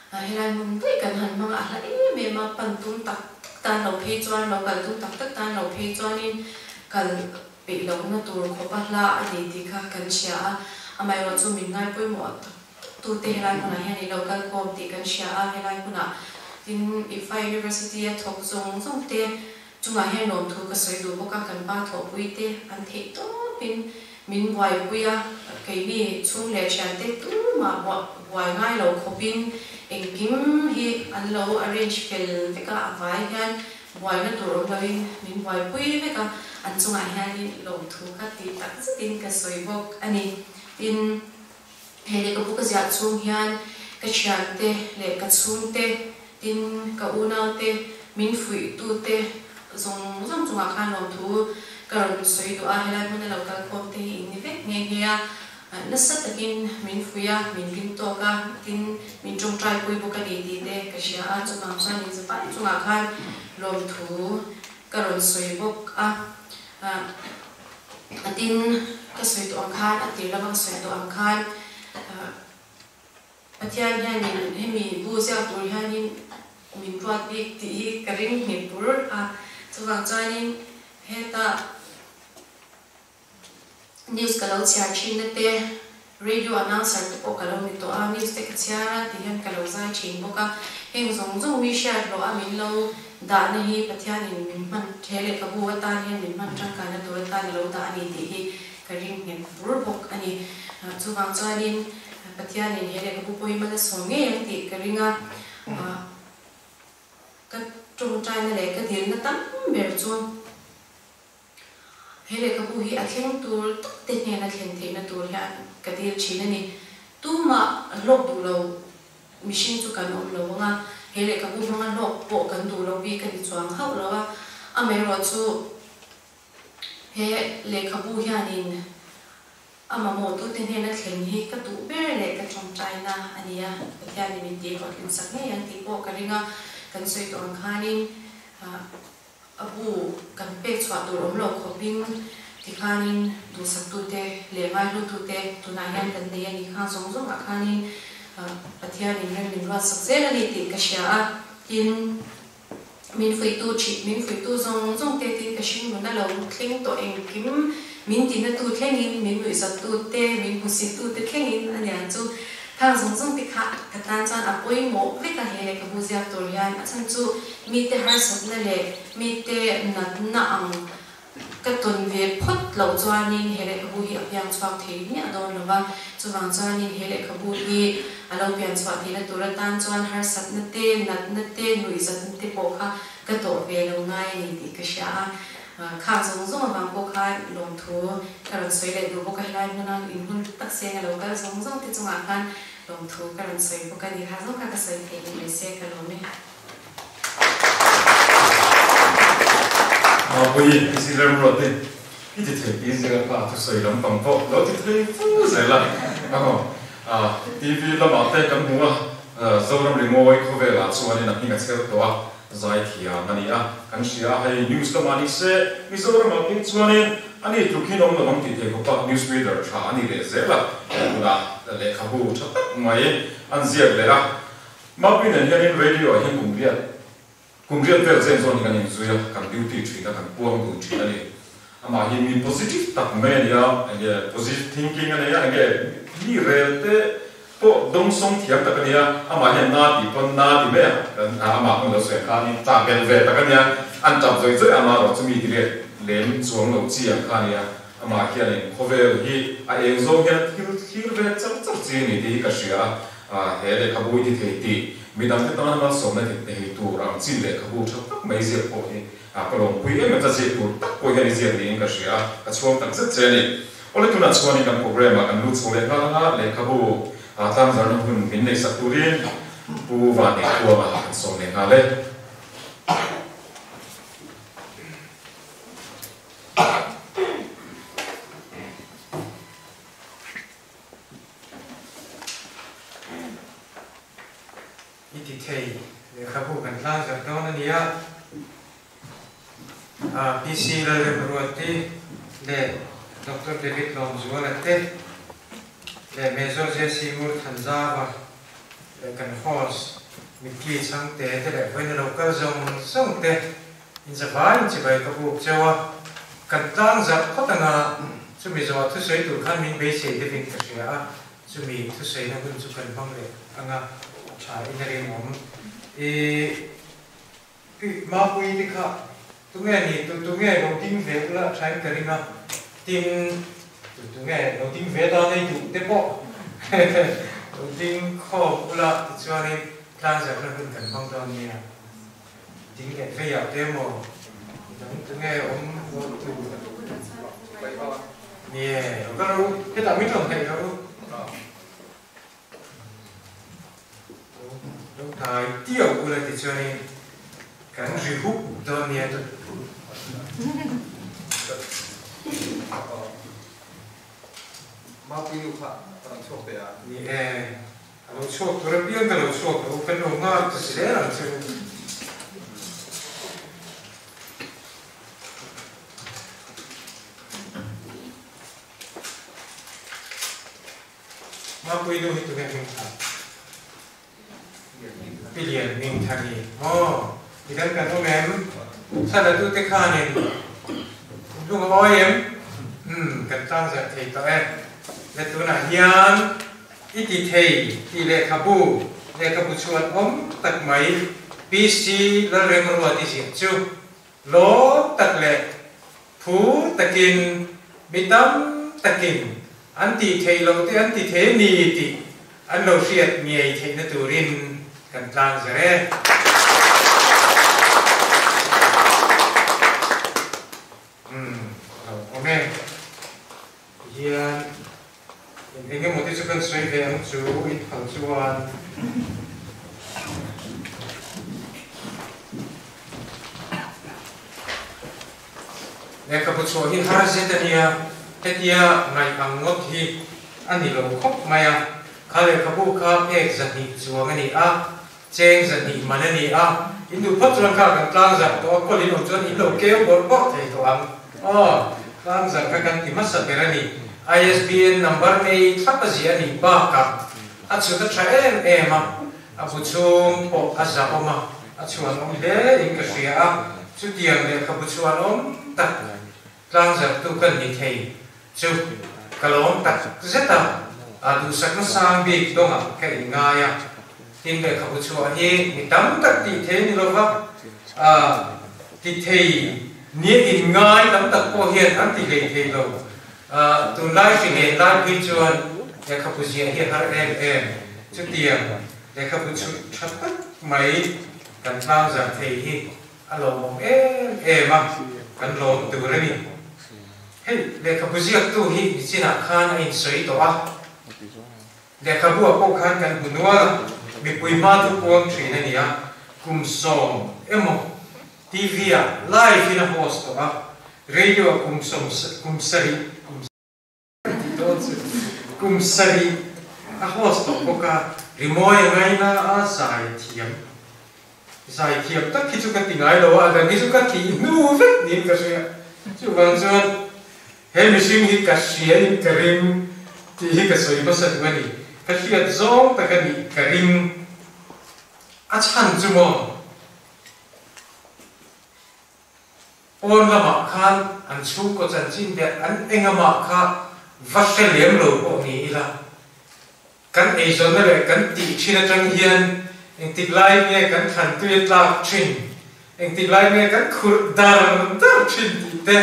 helai hmun daih kan han hmang a hla em em a, pan tum tak tak tan lo phei chuan, lo kal tum tak tak tan lo phei chuanin kal peih lohna tur khawp a hla a ni tih kha kan hria a, amaherawh chu min ngai pawimawh tak tak tute helai hmunah hian i lo kal khawm tih kan hria a, helai hmunah tin Ifa University a thawk zawng zawng te chungah hian lawmthu ka sawi duh bawk a, kan pa thawhpui te an theih tawpin. min buaipui a, keini chhung leh thiante tumah buai ngai lo khawpin engkim hi an lo arrange fel vek a, a vai hian buaina tur awm loin min buaipui vek a, an chungah hianin lawmthu ka tih tak zetin ka sawi bawk a ni. Tin, he lehkhabu ka ziah chhung hian ka thiante leh ka chhungte, tin ka unaute, min fuihtute zawng zawng chungah khan lawmthu ka rawn sawi duh a, helai hmuna lo kal khawm te hi in ni vek nghe nghe a, nasa takin min fuih a, min ring tawk a, tin min tawngtai pui bawk a ni tih te ka hria a, chuvang chuan in zafai chungah khan lawmthu ka rawn sawi bawk a. A tin, ka sawi tawh ang khan, a tir lama ka sawi tawh ang khan, Pathian hianin hemi bu ziak tur hianin min ruat bik tih hi ka ring nghet bur a. Chuvang chuanin heta news ka lo chhiar thinna te, radio announcer te pawh ka lo ni tawh a, news te ka chhiar a ti hian ka lo zai thin bawk a. Heng zawng zawng mi hriat hlawh a min lo dahna hi Pathianin min hman he lehkhabu atan hian min hman tangkaina tur atan a lo dah a ni tih hi ka ring nghet bur bawk a ni. Chuvang chuanin Pathianin he lehkhabu pawh hi hman a sawi ngei ang tih ka ring a, ka tawngtaina leh ka dilna tam ber chu he lehkhabu hi a thleng tur tak te hnena thlen theihna tur hian ka dil thin a ni. Tumah hlawk duh lo mihring chu kan awm lo ang a, he lehkhabu hmanga hlawk pawh kan duh lo bik a ni chuang hauh lo a, amaherawhchu He lehkhabu hianin a mamawhtute hnena thlen hi ka duh ber leh ka tawngtaina a ni a, Pathianin min tih hlawhtlin sak ngei ang tih pawh ka ring a, kan sawi tawh ang khanin a bu kan pek chhuah tur awm lo khawpin tikhanin duhsaktute leh ngaihlutute tunah hian kan nei a ni kha zawng zawngah khanin Pathianin rem min ruatsak zel a ni tih ka hria a, tin. Min fuihtu ṭhih, min fuihtu zawng zawng te tin ka hring nun a lo thleng tawh engkim, min tinatu thlengin, min nuihzattu te, min hmuhsittu te thlengin a niang chu. Thang zawng zawng te kha ka tan chuan a pawimawh vek a he lehkhabu ziak tur hian a chhan chu mite harsatna leh mite natna ang Ka tawn ve phawt loh chuanin he lehkhabu hi a piang chhuak thei miah dawn lo va, chuvang chuanin he lehkhabu hi a lo pian chhuah theihna tur atan chuan harsatna te, natna te, nuihzatna te pawh kha ka tawh ve lo ngai a ni tih ka hria a. Khang zawng zawng avang pawh khan lawmthu ka rawn sawi leh duh bawk a, helai hmuna inhmun tak seng a lo kal zawng zawng te chungah khan lawmthu ka rawn sawi bawk a ni. Kha zawng kha ka sawi theih ni mai se ka lawm e. Mapui, i zir remruat hi i ti thei pi zinga kha thusawi lampang pawh lo ti thei fu zel a. TV lamah te kan hmu a, Zoram ringawi khawvelah chuanin a hming a chher tawh a, zai thiam a ni a, kan hria a, hei news lamah ni se Mizoramah phei chuanin a ni tluk hian awm lo ang tih thei khawp a, news reader tha a ni leh zel a, tunah lehkhabu tha tak mai an ziak leh a. Mapui nen hianin radio ah hian kum riat kum riat vel zen zawn hi kan inzui a, kan duty thin a, kan puang dun thin a ni. Amah hi mi positive tak mai a ni a, enge positive thinking a nei a, enge mi rel te pawh dawngsawng thiam tak a ni a, amah hian na tih pawn na ti mai a, kan amah pawn lo sawi ang khanin tah bel ve tak a ni a, an tap zawih zawih a, amah erawh chu mi ti let lem chuang lo chi ang kha a ni a, amah hianin khawvel hi a eng zawng hian thil thlir ve char char chi a ni tih hi ka hria a. He lehkhabu i ti thei tih midangte tana malsawmna dik thei tur ang chi lehkhabu tha tak mai ziak pawh hi ka lawmpui em em ta ziak tur tak pawh hian i ziak niin ka hria a, ka chhuang tak zet che a ni. Awle tunah chuanin kan programme ah kan lut chho leh nghal ang a, lehkhabu tlangzarna hun min neihsak turin Pu Vanneihkuanga kan sawm leh nghal e. I ti thei, lehkhabu kan hlang zarh dawn a nia. PC Lalremruati leh Doctor David Lawmzuala te leh Major JC Ngurthanzava leh kan host Micky Chhangte te leh vawiina lo kal zawng zawng te Inzavai in chibai ka buk cheu a, kan tlang zarh phawt anga chumi zawh thusawi tur khan min beisei deuhin ka hria a, chumi thusawiina hun chu kan hmang leh anga a tha in a rinawm. I pi Mapui te kha tunge ni tu tunge lo ding ve ula a tha in ka ring a, tin. Tu nge lo ding ve ta nei duh te pawh lo ding khawm ula tichuanin tlangzarhna hun kan hmang dawn nia. Ding leh veiah te emaw dang tu nge awm lo tu nie lo kal rawh u hetah min rawn hnaih rawh u. Lo hnai tiau ula tichuanin kan ri hup dawn nia. Mapui nu kha ka rawn chhuak ve a. Ni e, a lo chhuak tur apiang ka lo chhuak lo, kan lo nghak ta zel ang che u. Mapui nu hi tunge hming tha? Pi Lian hming tha ni maw? Midang kan awm em? Thla la tute khanin lung a awi em? Umm, kan tlang zarh thei tawh e. Le tunah hian i ti thei tih lehkhabu, lehkhabu chhuan awm tak mai PC Lalremruati ziah chu lawm tak leh Phu takin, mi tam takin an tih theih loh te an ti thei a ni tih an lo hriat ngei theihna turin kan tlang zer e. Umm, lo awm e. Tihian eng eng emaw te chu kan sawi ve ang chu in phal chuan. Lehkhabu chhuah hi har zet a nia, hetia ngaih ang ngawt hi a ni lo khawp mai a. Kha lehkhabu kha phek 200 chuang a ni a, cheng 200 man a ni a, in duh phawt chuan kha kan tlang zarh tawh a, kawl in awm chuan in lo keu bawrh bawrh thei tawh ang. Aw, tlang zarh kha kan ti hmasa ber a ni. ISBN number nei thlap a ziah a nih bakah a chhut a tha em em a, A bu chhung pawh a zahawm a, a chhuanawm hle in ka hria a, chutiang lehkhabu chhuanawm tak tlangzarhtu ka ni thei chu ka lawm tak zet a, a duhsakna sang bik dawngah ka inngai a, tin lehkhabu chhuah hi mi tam tak tih thei ni lova, a ti thei nia inngai tam tak pawh hian an ti hlei thei lo, Tunlai hri nen lai phei chuan lehkhabu ziah hi a har em em. Chutiang lehkhabu chhut tha tak mai kan tlangzar thei hi a lawmawm em em a, kan lawm tur a ni. Hei lehkhabu ziaktu hi nichinah khan a insawi tawh a, lehkhabu ah pawh khan kan hmu nual a, mipui hma chu puang thin a ni a, kum 10 emaw TV ah live in a host tawh a, radio ah kum sawm kum sarih kum tih dawn chu kum sarih a host tawh bawk a, rimawi a ngaina a zai thiam zai thiam tak hi chu ka ti ngai lo a, a dang hi chu ka tih hnu vek niin ka hria, chuvang chuan he mihring hi ka hria in ka ring tih hi ka sawi hmasa duh a ni, ka hriat zawng tak a nih ka ring a chhan chu maw? Pawn lamah khan an chhungkaw chanchin leh an engamah kha va hre lem lo pawh ni ila, kan eizawnna leh kan tih thin atang hian engtik lai nge kan thlan tui a tlak thin, engtik lai nge kan khurh dar dar thin tih te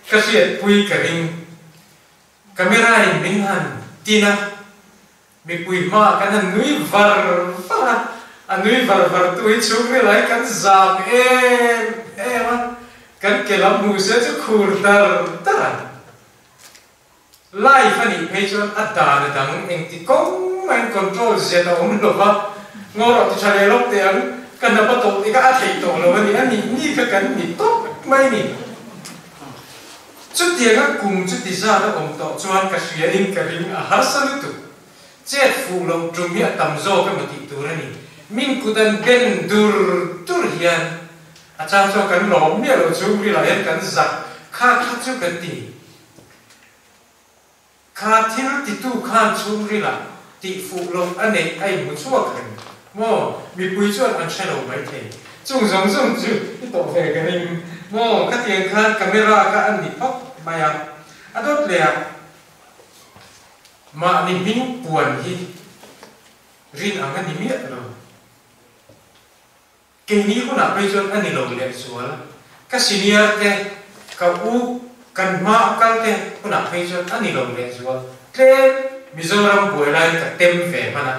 ka hriatpui ka ring. Camera in min han tin a. Mipui hmaah kan han nui var var a, a nui var var tu hi chhungril ah hi kan zam em em a, kan ke lam hmu se chu khur dar dar a. Live a nih phei chuan a dan a dang engti kawng mahin control zet a awm lo va, ngaw rawh ti tha leh lawk teh ang, ka hnap a tawh tikah a theih tawh lo a ni, a nih ni kha kan ni tawp mai ni. Chutianga kum chuti zat a awm tawh chuan ka hria in ka ring a harsa lutuk. Chet fuh loh tum hi a tam zawk emaw tih tur a ni. Min kut an ben dur dur hian a chang chuan kan lawm miah lo chhungril ah hian kan zak kha kha chu kan ti. Kha thil titu khan chhungril ah tih fuh loh a neih a inhmu chhuak reng maw? Mipui chuan an hre lo maithei. Chung zawng zawng chu i tawh ve ka ring maw? Khatiang khan camera kha an ni phawt mai a, a dawt leh a mahni hming puan hi rin ang a ni miah lo. Keini hunah phei chuan a ni lo lehzual. Ka senior te, ka u. Kan hma a kal te hunah phei chuan a ni lo lehzual. Tlem Mizoram buai laiin ka tem ve hman a.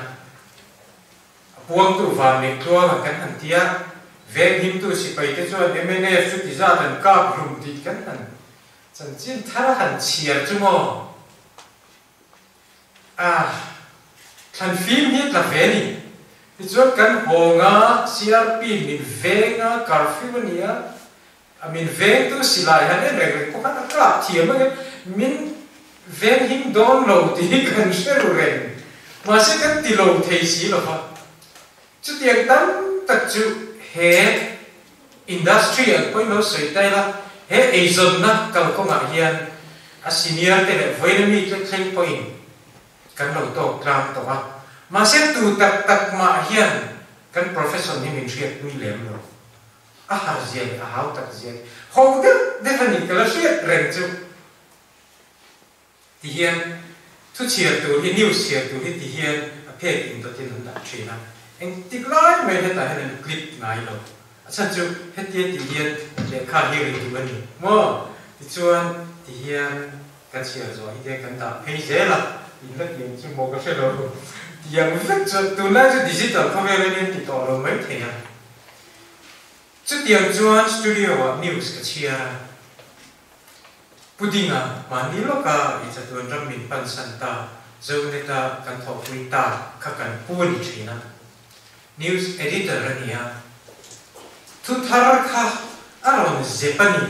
A puangtu van leh tluanga kan han ti a, venghimtu sipai te chuan mnf chu ti zat an kap hlum tih kan han chanchin thar han chhiar chu maw? A thlan fim hi a tla ve a ni. Tichuan kan hawnga CRP min venga curfew a ni a, A min vengtu silai han en reng reng pawh khan a kap thiam ang em? Min venghim dawn lo tih hi kan hre ru reng. Mahse kan ti lo thei si lo va. Chutiang tam tak chu he industry an pawhin lo sawi ta ila, he eizawnna kalkawngah hian a senior te leh vawiina mi te thleng pawhin kan lo tawk tlang tawh a. Mahse tu tak tak mah hian kan profession hi min hriatpui lem lo. A har zia leh a hau tak zia hi ho deuh deuh a ni ka la hriat reng chu. Ti hian thu chhiar tur hi news chhiar tur hi ti hian a phek in dawtin an dah thin a, engtik lai mai hetah hian an clip ngai lo. A chhan chu hetia ti hian lehkha hi ri duh a ni maw? Tichuan ti hian kan chhiar zawh hi te kan dah phei zel a, in la tiang chu maw ka hre lo. Tiang vek chuan tunlai chu digital khawvel a nia ti tawh lo mai thei a. Chutiang chuan studio-ah news ka chhiar a, Pu Dinga mahni lawka i chatuan ram min pansan ta, Zoneta kan thawhpui ta kha kan pu a ni thin a. News editor a ni a, thu thar kha a rawn zep a ni.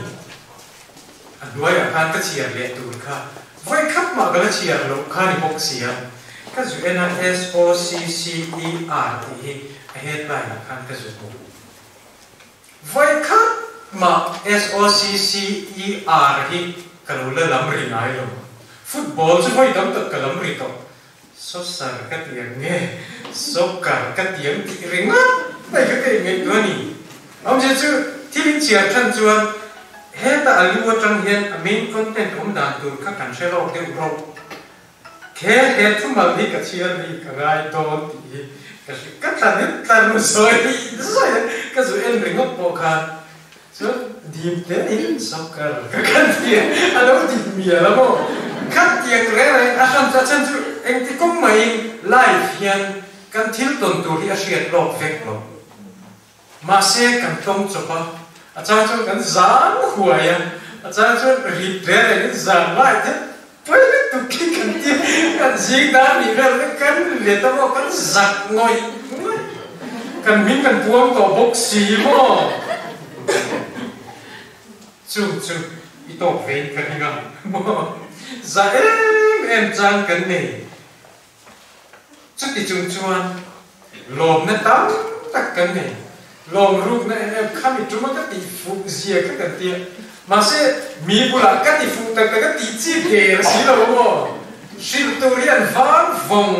A hnuaiah khan ka chhiar leh tur kha vawikhat mah ka la chhiar loh kha ni bawk si a, ka zu en a SOCCER tih hi a headline ah khan ka zu hmu. Vawikhat mah SOCCER hi ka lo la lam ri ngai lo. Football chu vawi tam tak ka lam ri tawh. Soccer ka ti ang nge soccer ka ti ang tih ringawt mai kha ka inngaihtuah a ni. Awmzia chu thil inchhiar than chuan heta a lu atang hian a main content awm dan tur kha kan hre lawk deuh rawh. Khe he thumal hi ka chhiar mi ka ngai dawn tih hi ka hre ka tla deuh tla ru zawi zawi a, ka zu en ringawt pawh khan chuan dim te in soccer ka kan ti a, a lo dim mial a maw? Khat tiang reng reng a hran chu a chhan chu engti kawng maiin live hian kan thil tawn tur hi a hriat lawk vek lo. Mahse kan tlawng chawp a, a chang chuan kan zan huai a, a chang chuan rit reng rengin zan lai te pawi lutuk khi kan ti a, kan zing dan nih vel te kan let a maw, kan zak ngawih ngawih, kan hming kan puang tawh bawk si maw? Chung chu i tawk vein ka ring a maw? Za em em chang kan nei. Chuti chung chuan lawmna tam tak kan nei. Lawm rukna em em kha mi tuma ka tih fuh zia kha kan ti a. Mahse, mi bulah ka ti fuh tak tak a tih chi der si lo maw? Hrilh tur hi an vang vawng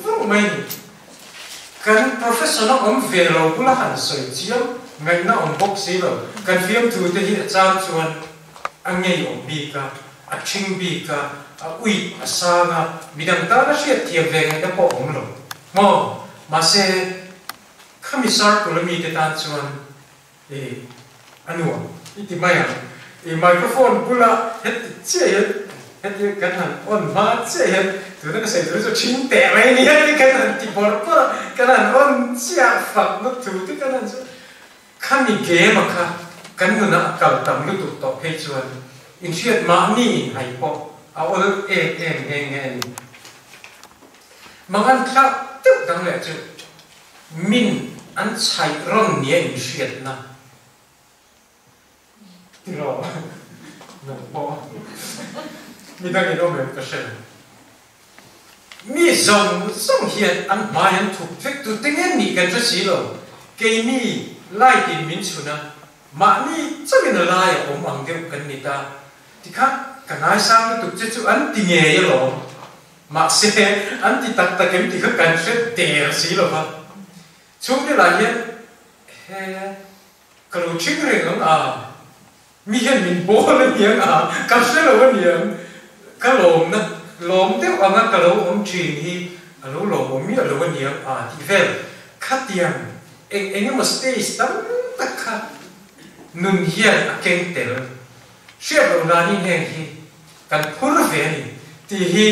vawng mai ni. Kan profession a awm ve lo bula han sawi chiam ngaihna awm bawk si lo. Kan fiamthu te hi a chang chuan a ngeiawm bik a, a ṭhing bik a, a uih a sang a, midang tana hriat thiam ve ngaihna pawh a awm lo maw? Mahse, khami circle a mite tan chuan i a nuam i ti mai ang. I microphone bula heti chiah hian heti kan han on hma chiah hian tuna ka sawi tur chu ṭhing teh mai ni hian kan han ti bawrh bawrh a, kan han on chiah fakna thu te kan han sawi. Khami game-a kha kan nuna a kal tam lutuk tawh phei chuan inhriat mahni inhai pawh a awl em em nghe nghe a ni. Mangan thlak deuh dang leh chu min an chhaih rawn nia inhriatna tiraw nang pawh midangin awm em ka hre lo. Mi zawng zawng hian an hmai an thup vek tu te nge nih kan hre si lo. Keini light in min chhun a, mahni chauhin a lai a awm ang deuh kan ni ta. Tikha ka ngaisang lutuk che chu an ti ngei alawm. Mahse an ti tak tak em ti kha kan hre der si lo va. Chhungrilah hian he ka lo ṭhing reng ang a. Mi hian min bawl a niang a, ka hre lo a niang. Ka lawmna lawm deuh anga ka lo awm thin hi a lo lawmawm miah lo a niang a tih vel. Khatiang eng eng emaw stage tam tak kha nun hian a keng tel. Hriat loh nanin heng hi kan phur ve a ni tih hi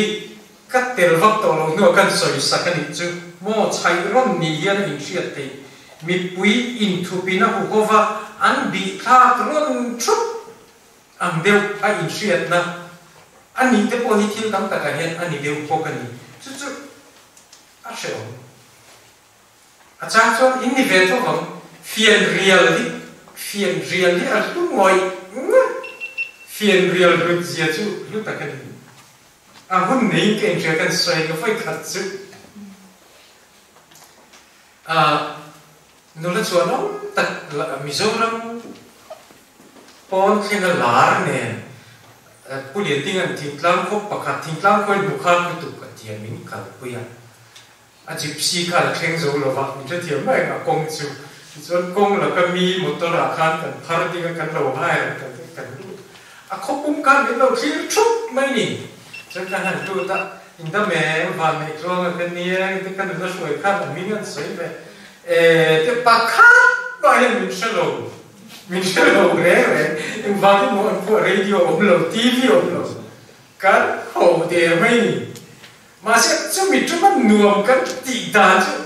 ka tel vak tawh loh hnuah kan sawi sak a nih chu maw chhaih rawn ni hian a inhriat theih. Mipui inthupin a huhova an bih thlak rawn thup ang deuh a inhriatna a nih te pawh hi thil tam takah hian a ni deuh bawk a ni. Chu chu a hrehawm. A chang chuan in ni ve tho vang, fian rial hi fian rial hi a hlu ngawih ngawih, fian rial hlut zia chu hlu tak a ni. A hun neiin ka inhria kan sawi ka vawi khat chu a nula chuan awm tak Mizoram pawn thlenga lar nen Pu Liantinga'n thingtlang khaw pakhat thingtlang khawiin hmu khan lutuk a tia min kalpui a. A gypsy kha la thleng zo lo va, min hrethiam mai ang a kawng chu. Tichuan kawng laka mi motor ah khan kan phar ding a, kan lo hire kan kan lut. A khawpum khan min lo thlir thup mai ni. Chuan ka han lut a, in dam em, van neih tluang a ka nia, engtin ka nuna hruai khan a hming an sawi ve. E te pakhat mah hian min hre lo, min hre lo reng reng. Engvangin maw an phuah radio awm lo, TV awm lo. Kan ho der mai ni. Mahse, chumi ṭum a nuam kan tih dan chu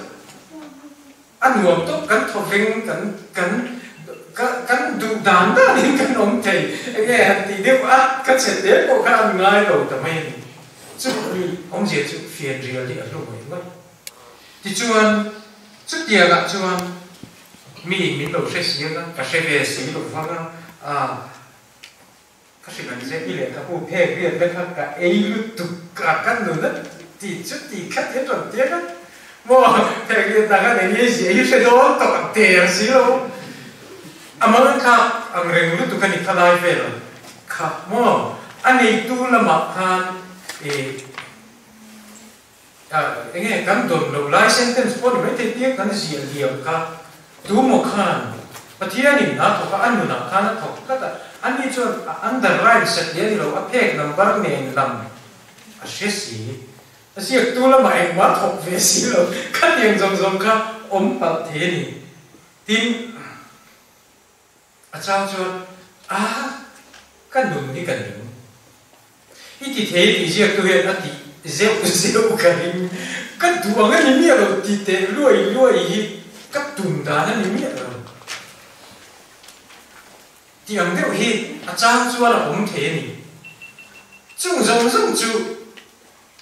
a nuam tawp, kan thawveng, kan kan kan duh dan danin kan awm thei. Enge han tih deuh a, ka che te pawh kha an ngai lo ta mai a ni. Chumi awmzia chu fianrial hi a hlu ngawih ngawih. Tichuan, chutiangah chuan mi min lo hre si anga, ka hre ve si lo vang a, ah, Ka hrilh ang che, i lehkhabu phek riat te kha ka ei lutuk a, ka nun a ti chu ti kha ti a rawn ti a, maw phek riat ah khan eng nge zia hi hre dawn tawh ang der si lo, a mang thlak ang reng lutuk a ni kha lai vel ang kha maw a neitu lamah khan ih eng nge kan dawn loh lai sentence pawh ni maithei tia kan ziah liam kha tu maw khan Pathianin a thawk a, a nunah khan a thawk tlat a, ani chuan a underline set leh a ni lo, a phek number nen lam a hre si, a ziaktu lamah engmah thawk ve si lo, khatiang zawng zawng kha awm palh thei a ni. Tin, a chang chuan a ka nun hi ka ning. I ti thei tih ziaktu hian a tih zeuh zeuh ka ring. Ka duh ang a ni miah lo ti teh luai luai hi ka tum dan a ni miah lo. Tih ang deuh hi a chang chuan a awm thei a ni. Chung zawng zawng chu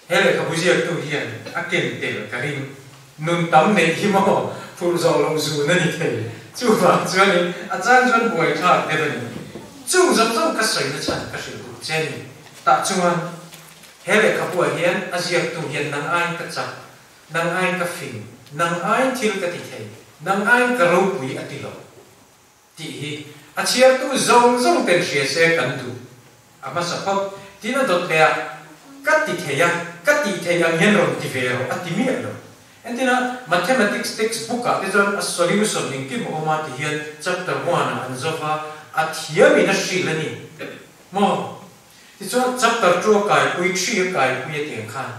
he lehkhabu ziaktu hian a ken tel ka ring. Nun tam neih hi maw phurh zawh loh zun a ni thei. Chuvang chuanin a chang chuan buaithlak deuh a ni. Chung zawng zawng ka sawi na chhan ka hrilh duh che a ni. Tah chuan he lehkhabuah hian a ziaktu hian nang aiin ka chak, nang aiin ka fing, nang aiin thil ka ti thei, nang aiin ka ropui a ti lo. Tih hi a chhiartu zawng zawng ten hria se kan duh. A hmasa phawt, tin a dawt leh a, Ka ti thei a, ka tih theih ang hian rawn ti ve rawh a ti miah lo. Entina Mathematics text book ah te chuan a solution engkim a awm a ti hian chapter one ah an zo va, a thiamin a hrilh a ni maw? Tichuan chapter two a kaipui, three a kaipui a tiang khan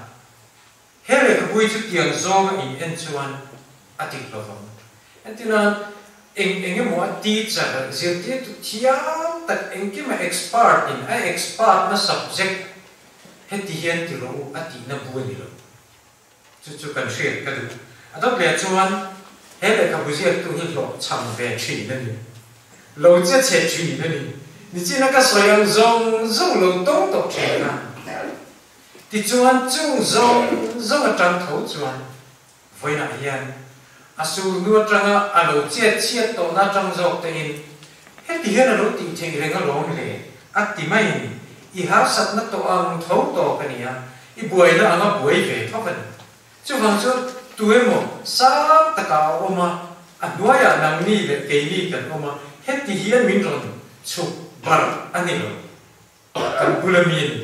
He lehkhabui chu tiang zawnga in en chuan a dik lo vang. Entirnan, eng eng emaw a teacher, zirtirtu thiam tak engkima expert in a expert na subject heti hian ti rawh u a tihna bu a ni lo. Chu chu kan hriat ka duh. A dawt leh chuan he lehkhabu ziaktu hi hlawhchham ve thin a ni. Lo che chhe thin a ni. Nichina ka sawi ang zawng zawng lo tawng tawh thin a. Tichuan chung zawng zawng atang tho chuan vawiinah hian a sulhnu atanga a lo chet chhiat tawhna atang zawk tein heti hian a lo tih theih reng alawm le a ti mai a ni. I harsatna tawh ang tho tawk a ni a, i buaina anga buai ve thawk a ni. Chuvang chuan tu emaw sang takah a awm a, a hnuaiah nangni leh keini kan awm a, heti hian min rawn chhuk barh a ni lo. Kan bula mi a ni.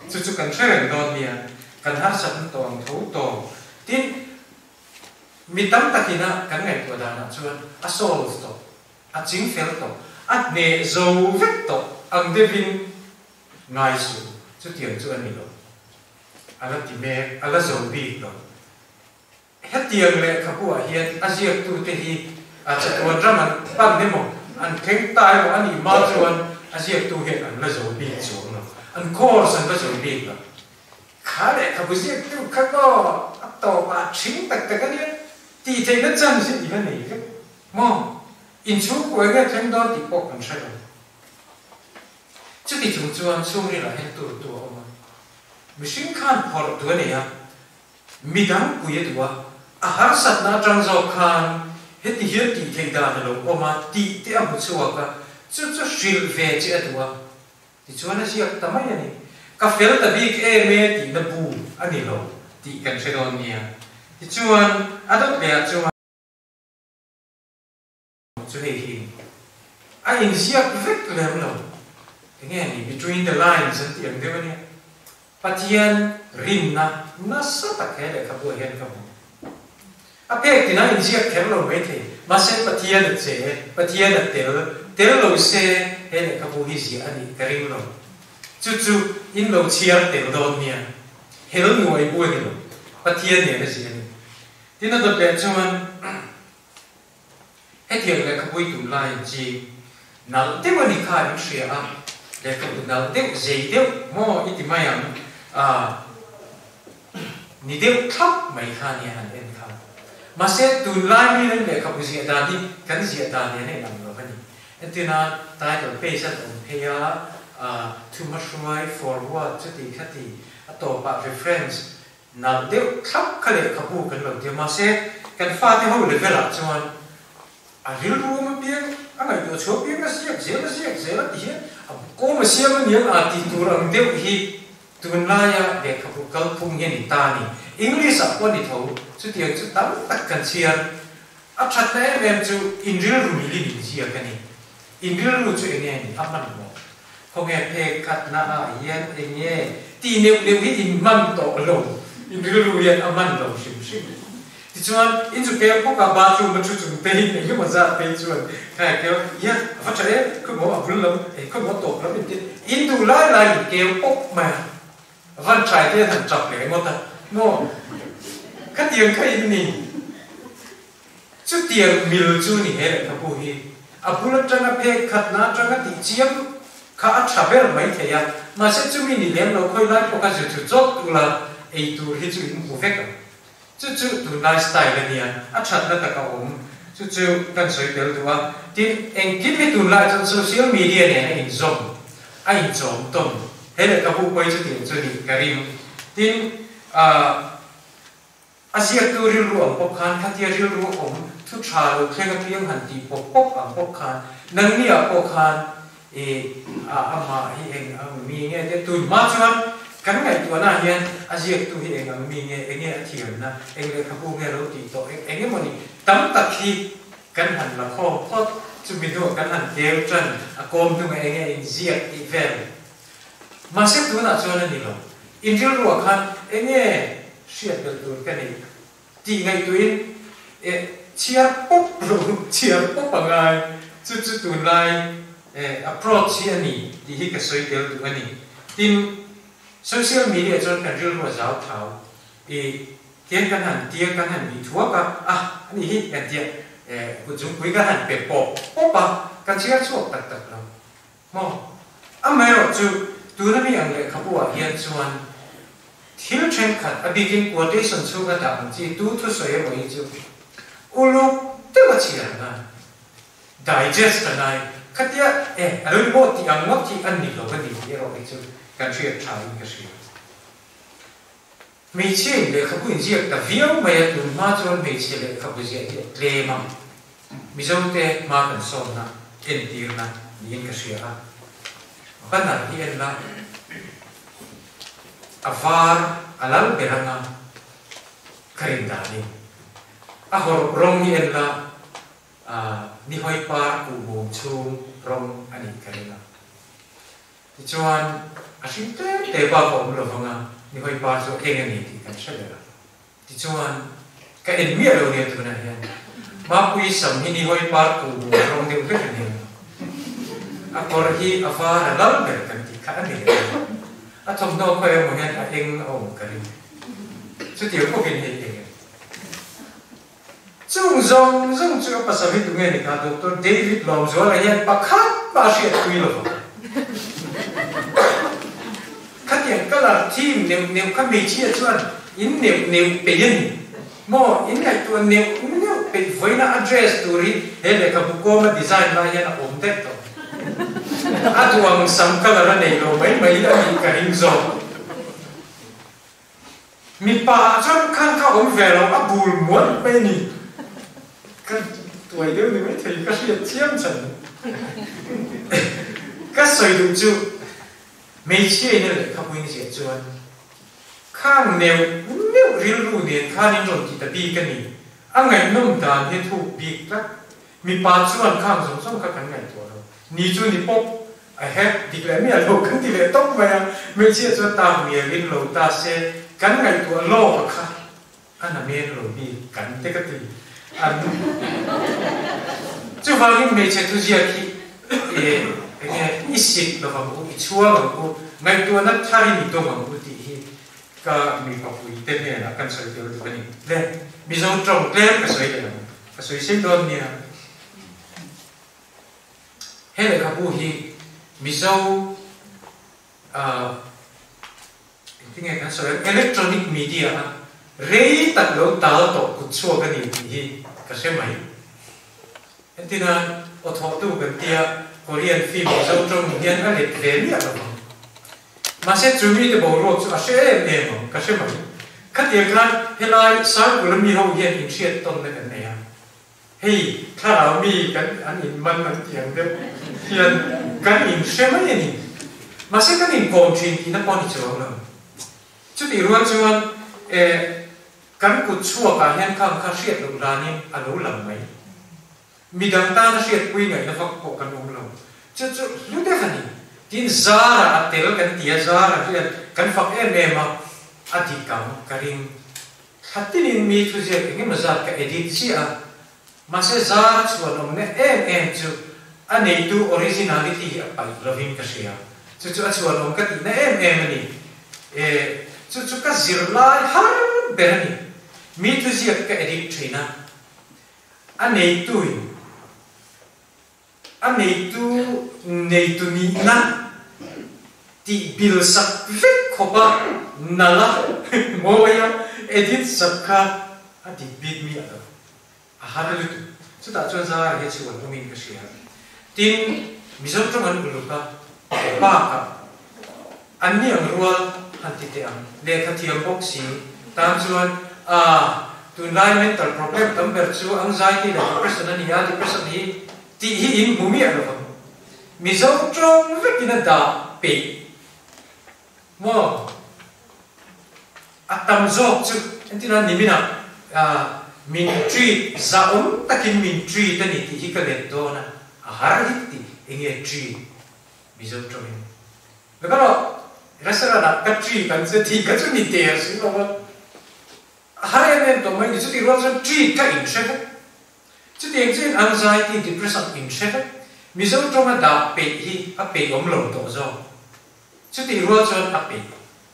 Chu chu kan hre reng dawn nia. Kan harsatna tawh ang tho tawng. Tin, mi tam takina kan ngaihtuah danah chuan a solve tawh, a ching fel tawh, a hneh zo vek tawh ang deuhin ngai suh. Chutiang chu a ni lo. A la ti mek, a la zo bik lo. Hetiang lehkhabuah hian a ziaktute hi a chatuan ram an pan emaw, an thleng ta emaw a nih hma chuan a ziaktu hian an la zo bik chuang lo, an course an la zo bik lo. Kha lehkhabu ziaktu kha kaw a tawpah ṭhing tak tak a nia, tih theihna chance hi i la nei vek maw? Inchhungkua nge thleng dawn tih pawh kan hre lo. Chuti chung chuan chhungrilah hian turtu a awm a, mihring khan phawrh tu a nei a, midang pui a duh a, a harsatna atang zawk khan heti hian tih theih dan a lo awm a tih te a hmu chhuak a, chu chu hrilh ve che a duh a, tichuan a ziak ta mai a ni. Ka fel ta bik em e tihna bu a ni lo tih kan hre dawn nia. Tichuan a dawt leh ah chuan. Chu hei hi a inziak vek lem lo. Enge ni between the lines an tih ang deuh a nia. Pathian rinna nasa tak he lehkhabu ah hian ka hmu. A pek tina inziak kher lo maithei. Mahse Pathian a che, Pathian a tel, tel lo se he lehkhabu hi ziah a nih ka ring lo. Chu chu in lo chhiar tel dawn nia. Hel nuai bu a ni lo. Pathian nen a ziah a ni. Tin a dawt leh chuan. Hetiang lehkhapui tun laiin chi nalh deuh a ni kha in hria a, lehkhabu nalh deuh zei deuh maw i ti mai ang a, ni deuh thlap mai kha nia han en kha. Mahse tunlai mi nen lehkhabu ziah dan hi kan ziah dan nen a inang lo a ni. Entirna title page an awm phei a, thuhmahruai, foreword, chuti khati, a tawpah reference, Nalh deuh thlap kha lehkhabu kan lo tia mahse kan fate ho level ah chuan a rilru awm apiang a ngaihtuah chhuah apiang a ziak zel a ziak zel a ti hian a kawm a siam aniang a tih tur ang deuh hi tunlaia lehkhabu kalphung hi a ni ta a ni. English ah pawh a ni tho chutiang chu tam tak kan chhiar a thatna em em chu in rilru milin in ziak a ni. In rilru chu enge a ni a hmanhmawh Khawnge phek khatna ah hian enge tih neuh neuh hi in hman tawh lo, in rilru hian a hman lo hrim hrim. Tichuan, in zu keu bawk a, bathroom a thu chung te in engemaw zat phei chuan khai keu, ia a va tha em, khawimaw a bul lam, eh khawimaw a tawp lam in ti, in duh lai lai in keu pawp mai a, van thlai te an han tap leh ngawt a, maw khatiang kha in ni. Chutiang mil chu ni he lehkhabu hi a bul atanga phek khatna atanga tih chiam kha a tha ber mai thei a, mahse chumi ni lem lo khawi lai pawh kha zu chu chawt ula ei tur hi chu in hmu vek ang. Chu chu tunlai style a nia, a thatna tak a awm. Chu chu kan sawi tel duh a, tin engkim hi tunlai chuan social media nen a inzawm, a inchawm tawn. He lehkhabu pawh hi chutiang chu nih ka ring. Tin, ah. A ziaktu rilru ang pawp khan khatia rilru awm thu tha lo thleng apiang han tih pawp pawp ang pawp khan nangni ah pawh khan i a amah hi eng ang mi nge te tun hma chuan kan ngaihtuahna ah hian a ziaktu hi eng ang mi nge enge a thiamna eng lehkhabu nge lo tih tawh eng eng emawni tam tak hi kan han la khawm phawt chumi hnuah kan han keu tan a kawm hnungah enge inziak tih vel Mahse tunah chuan a ni lo. In rilruah khan enge hriat belh tur ka nei tih ngaihtuahin eh chhiar pawp lo, chhiar pawp a ngai. Chu chu tunlai eh approach hi a ni tih hi ka sawi tel duh a ni. Tin, social media chuan kan rilru a zau thau i tian kan han tia kan han bih thuak a, ah a nih hi kan tia eh kutzungpui kan han pe pawp pawp a, kan chhiar chhuak tak tak lo. Maw? Amaherawhchu, tuna mi ang lehkhabu ah hian chuan thil thenkhat, a bikin quotation chhunga dah ang chi tu thusawi emaw hi chu uluk deuh a chhiar ang a, digest a ngai. Khatia e, a lo inmaw tih ang ngawt hi a ni lo a ni tih erawh hi chu kan hriat tha in ka hria. Hmeichhia in lehkhabu inziak ta viau mai a, tun hma chuan hmeichhe lehkhabu ziah hi a tlem a, Mizote hma kan sawnna entirna niin ka hria a, banner hi en la, a var a lal ber anga ka rin danin, a hawrawp rawng hi en la, nihawi par kuhmum chhung rawng a nih ka ring a. Tichuan, a hring tlem te bak a awm lo vang a, nihawi par chu eng a ni tih kan hre ber a. Tichuan, ka en miah lo nia tunah hian Mapuii sam hi nihawi par kuh bur rawng deuh vek a ni ang. A kawr hi a var a lal ber kan tih kha a ni leh ang. A thawmhnaw khawi emaw hian a eng a awm ka ring. Chutiang bawkin hei eng a ni. Chung zawng zawng chu a pasal hi tunge ni kha Doctor David Lawmzuala hian pakhat mah a hriatpui lo vang. Colour theme neuh neuh kha hmeichhia chuan in neuh neuh peih a ni maw? In ngaihtuah neuh neuh peih vawiina a dress tur hi he lehkhabu kawma design lai hian a awm daih tawh. A duh ang sam colour a nei lo mai mai a nih ka ring zawk. Mipa ah chuan khan kha awm ve lo a bul mual mai a ni. Ka tuai deuh ni mai thei ka hriat chiam chhan. Ka sawi duh chu hmeichhia in a lehkhabuin ziah chuan khang neuh neuh rilru nen khan in rawn ti ta bik a ni. A ngaihnawm dan hi a thuk bik tlat. Mipa chuan khang zawng zawng kha kan ngaihtuah lo. Ni chu ni pawp a hek dik leh miah lo kan ti leh tawp mai a, hmeichhia chuan tak mialin lo ta se kan ngaihtuah lawk a kha a na men lo bik kan te ka ti an. Chuvangin hmeichhe thuziak hi enge i sit lo ang u, i chhuang ang u, ngaihtuahna tharin i dawng ang u tih hi ka mipa puite hnenah kan sawi tel duh a ni. Le Mizo tawng tlem ka sawi leh ang, ka sawi sei dawn nia. He lehkhabu hi Mizo engtinge kan sawi ang electronic media a rei tak lo tal tawh kut chhuak a ni tih hi ka hre mai. Entina aw thawhtu kan tia Korean film Mizo tawng hian a let ve miah lo ang. Mahse chu mite boruak chu a hre em em ang, ka hre mai. Khatiang khan helai Saikula mi ho hian inhriat tawnna kan nei a. Hei thlarau mi kan an inman an tih ang deuh hian kan inhre mai a ni. Mahse kan inkawm thin tihna pawh ni chuang lo. Chutih rual chuan eh kan kut chhuakah hian khang kha hriat loh danin a lo lang mai. Midang tana hriatpui ngaihna vak pawh kan awm lo. Chu chu hlu deuh a ni. Tin Zara a tel kan ti a, Zara hian kan fak em em a, a dik ang ka ring. Thla tinin mi thuziak eng emaw zat ka edit chiah a, mahse zara chhuan awmna em em chu a neitu originality hi a paih lovin ka hria. Chu chu a chhuan awm ka tihna em em a ni. E, chu chu ka zirlai har ber a ni. Mi thuziak ka edit thin a, a neituin a neitu neitu nihna tih bil sak vek khawpa nala mawia edit sak kha a dik bik miah lo, a har lutuk. Chutah chuan zar hi chu an awmin ka hria. Tin, Mizo tawng an uluk a, bakah an ni ang rual han ti teh ang, lehkha thiam bawk si tan chuan a tunlai mental problem tam ber chu anxiety leh depression a ni a, depression hi tih hi in hmu miah lo vang. Mizo tawng vekin a dah peih maw? A tam zawk chu entirah niminah min treat zahawm takin min treat a ni tih hi ka let dawn a, a har hit tih enge treat Mizo tawngin. Ka rawh restaurant ah ka treat ang che tih kha chu ni der si lo a, a har em em tawh mai ni chutih rual chuan treat kha in hre vek. Chutiang chuan anxiety, depression in hre vek. Mizo tawnga dah peih hi a peih awm lo tawh zawk. Chutih rual chuan a peih.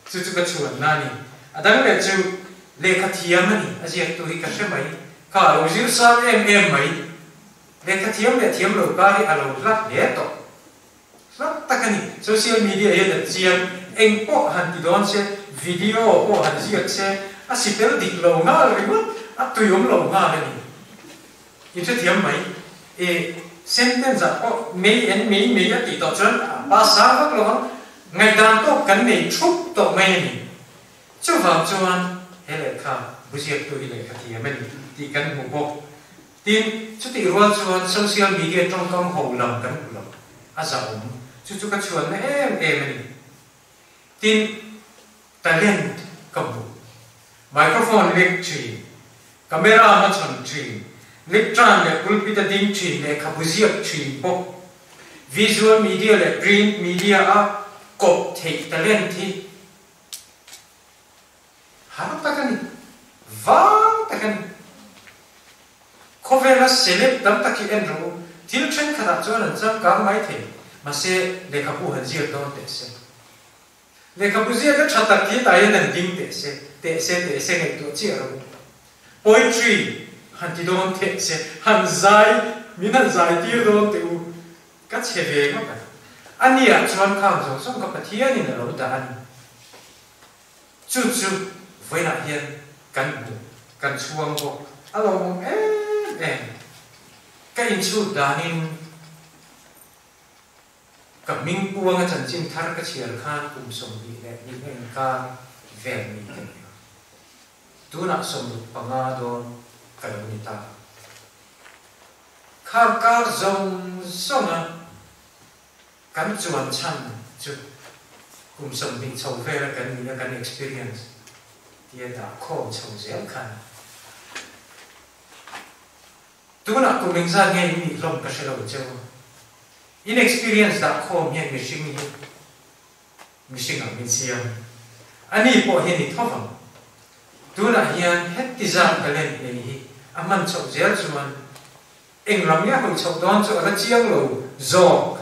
Chu chu ka chhuanna a ni. A dang leh chu lehkha thiam a ni. A ziaktu hi ka hre mai. Kha a lo zir sang em em mai. Lehkha thiam leh thiam lo kar hi a lo hlat hle tawh. Hlat tak a ni. Social media hian a chiang. Eng pawh han ti dawn se, video pawh han ziak se, a si fel dik lo nghal ringawt, a tuiawm lo nghal a ni. I hrethiam mai. I sentence ah pawh mei en mei mei a tih tawh chuan a pa sang vak lo ang. Ngaihdan tawk kan nei thup tawh mai a ni. Chuvang chuan he lehkha bu ziaktu hi lehkha thiam a ni tih kan hmu bawk. Tin, chutih rual chuan social media tawngkam ho lam kan hmu lo, a zahawm. Chu chu ka chhuanna em em a ni. Tin, talent ka hmu. Microphone lek thin, camera hmachhawn thin, lectern leh pulpit a ding thin, lehkhabu ziak thin bawk. Visual media leh print media a kawp theih talent hi Har tak a ni. Vang tak a ni. Khawvela celeb tam tak hi en rawh u. Thil thenkhatah chuan an changkang mai thei. Mahse, lehkhabu han ziak dawn teh se. Lehkhabu ziaka tha tak hi tah hian han ding teh se, teh se, teh se ngaihtuah chiah rawh u. Poetry han ti dawn teh se, han zai, min han zai tir dawn teh u. Ka chhe ve ngawt a. Aniah chuan khang zawng zawng kha Pathianin a lo dah a ni. Chu chu vawiinah hian kan hmu, kan chhuang bawk. A lawmawm em em. Ka inchhut danin ka hming puanga chanchin thar ka chhiar khan kum 22 inkar vel mi ka ni a. Tunah 65 dawn ka lo ni ta. Kha kar zawng zawnga kan chuan chhan chu kum 20 chho vela kan nihna kan experience tia dah khawm chho zel khan tunah kum engzat nge in nih hlawm ka hre lo cheu a. In experience dah khawm hian mihring hi mihring ang min siam. A ni pawh hi a ni tho vang. Tunah hian heti zat talent nei hi a hman chhoh zel chuan eng lam nge hawi chhoh dawn chu a la chiang lo zawk.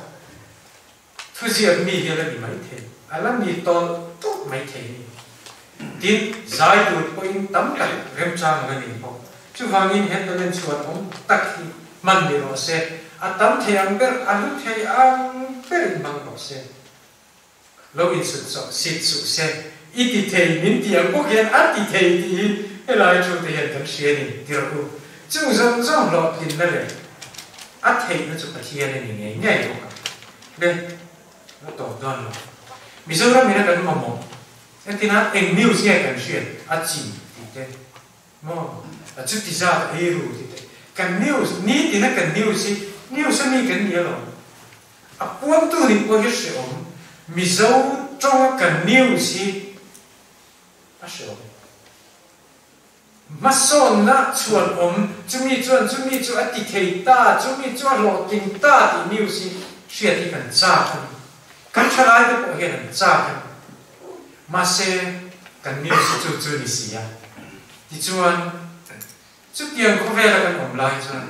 Thuziak mi hi a la ni maithei, a la ni tawlh tawlh maithei a ni. Tin, zai tur pawhin tam tak remchang a la nei bawk. Chuvangin he talent chhuan awm tak hi hman ni rawh se, a tam thei ang ber, a hlu thei ang berin hmang rawh se. Lo insut chawh sit suh se, i ti thei min ti ang bawk hian a ti thei tih hi helai thu te hian kan hria a ni ti rawh u. Chung zawng zawng hlawhtlinna leh a theihna chu Pathian a ni ngei ngei bawk a. Le, la tawp dawn lo. Mizoram ina kan mamawh entina eng news nge kan hriat a chi tih te maw a chuti zat ei ru tih te kan news nitina kan news hi news a mi kan ni alawm. A puantu nih pawh hi hreawm, Mizo tawnga kan news hi a hreawm. Hmasawnna chhuan awm, chumi chuan chumi chu a ti thei ta, chumi chu a hlawhtling ta tih news hi hriat hi kan chak a ni. Kan thalaite pawh hian an chak a ni. Mahse, kan news hi chu chu ni si a. Tichuan, chutiang khawvela kan awm lai chuan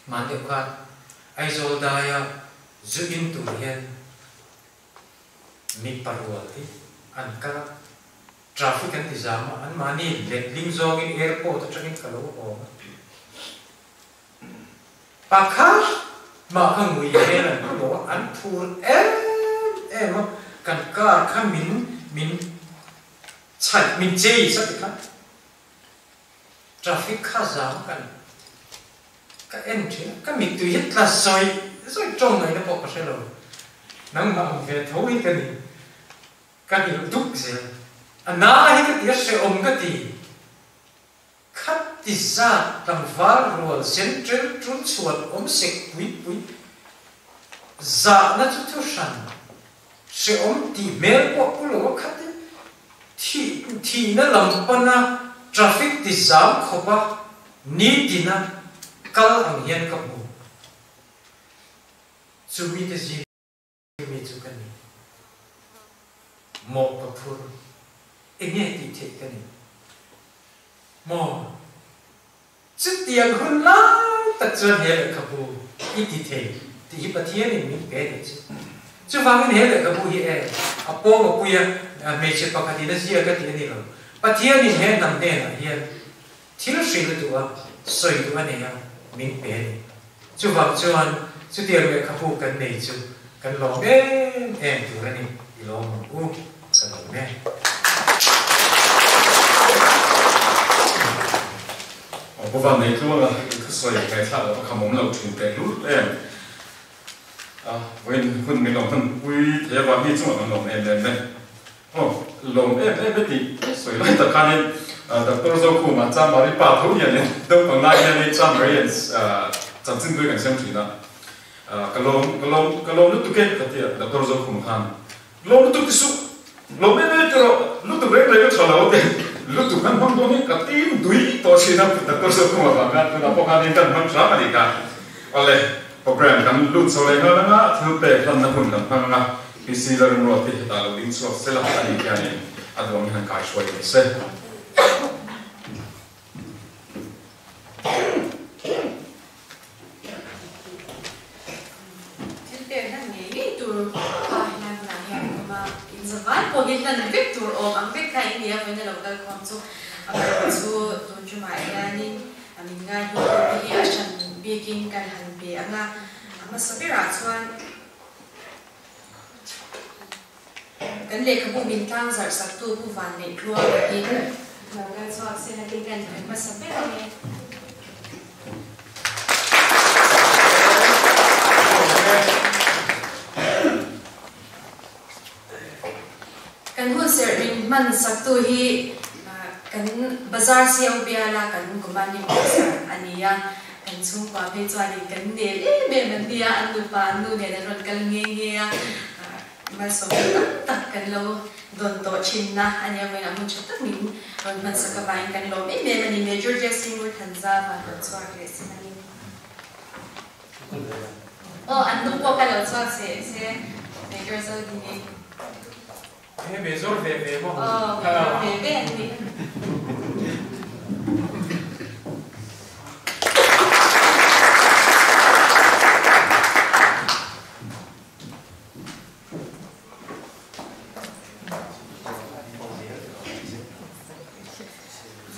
Hman deuh khan Aizawl daia zu in tur hian mi parual hi an kal a, traffic an ti zam a, anmahni letling zawngin airport atangin ka lo awm a. Pakhat mah kha ngui hmel an pu lo a, an phur em em a, kan car kha min min chhaih, min chase a ti kha. Traffic kha zam kan ka en thin a, ka mittui hi tla zawih zawih tawng ngaihna pawh ka hre lo. Nangmah ang ve tho hi ka ni, ka nghilh duk zel. A na hi ka ti a, hrehawm ka ti. Khati zat tlangval rual sen tel tul chhuan awm sek pui pui zahna chu thu hran hrehawm tih hmel pawh pu lo a khat in Thih thihna lam pana traffic ti zam khawpa nitina kal ang hian ka hmu. Chu mite zing mi chu ka ni. Mawh ka phur. Enge tih theih ka ni? Maw? Chutiang hun lai tak chuan he lehkhabu i ti thei tih hi Pathianin min pe nih chu. Chuvangin he lehkhabu hi e, a pawng a pui a, hmeichhe pakhatin a ziak a tih a ni lo. Pathianin he hnam hnenah hian thil hrilh a duh a, sawi duh a nei a, min pe a ni. Chuvang chuan chutiang lehkhabu kan nei chu kan lawm em em tur a ni, i lawm ang u, ka lawm e. Aw Pu Van Neitluanga i thusawi ngaihthlak loh a khamawm lo thin teh lut em. A vawiin hun min lo hman pui thei avang hi chungah kan lawm em em e. Aw lawm em em e tih sawi lai tak khanin Doctor Zokhuma Chamari pa tho hianin naupang lai hianin Chamarians chanchin tui kan siam thin a. Ka lawm ka lawm ka lawm lutuk e ka ti a Doctor Zokhuma khan. Lawm lutuk ti suh, lawm em em ti rawh, lutuk reng reng a tha lo te, lutuk han hmang dawn hi ka tim dui tawh thin a, Doctor Zokhuma vang khan tunah pawh khan in kan hmang hram a nih kha. Awle, program kan lut chho leh nghal anga thil pek hlanna hun kan hmang anga PC Lalrimruat hi hetah lo ding chhuak sela a nih hianin a duang hi han kai hruai thei se. Thil pek hlan ngei ngei tur kha hian hunah hian an awm a, inzavai pawh hi hlan vek tur awm ang vek kha in nia vawiin a lo kal khawm chu amaherawh chu tun tumah hianin min ngai hnu tur te hi a hran bikin kan han pe ang a, a hmasa berah chuan. Kan lehkhabu min tlangzarh saktu Pu Vanneih Tluanga hi lo kal chhuak se nakin kan hmu hmasa ber ang e. Kan hun serh min hman saktu hi kan bazar CO biala kan commanding officer a ni a, kan chhungkua phei chuanin kan nel em em an nia, an nupa an nu nen an rawn kal nghe nghe a, malsawmna tam tak kan lo dawn tawh thinna a nia vawiinah hmun tha tak min rawn hman sak avangin kan lawm em em a ni, Major Jesse Ngurthanza van rawn chhuak leh si hmangin. Aw an nu pawh ka lo chhuak se se Major Zodini. He Major ve ve maw? Aw Major ve ve an ni.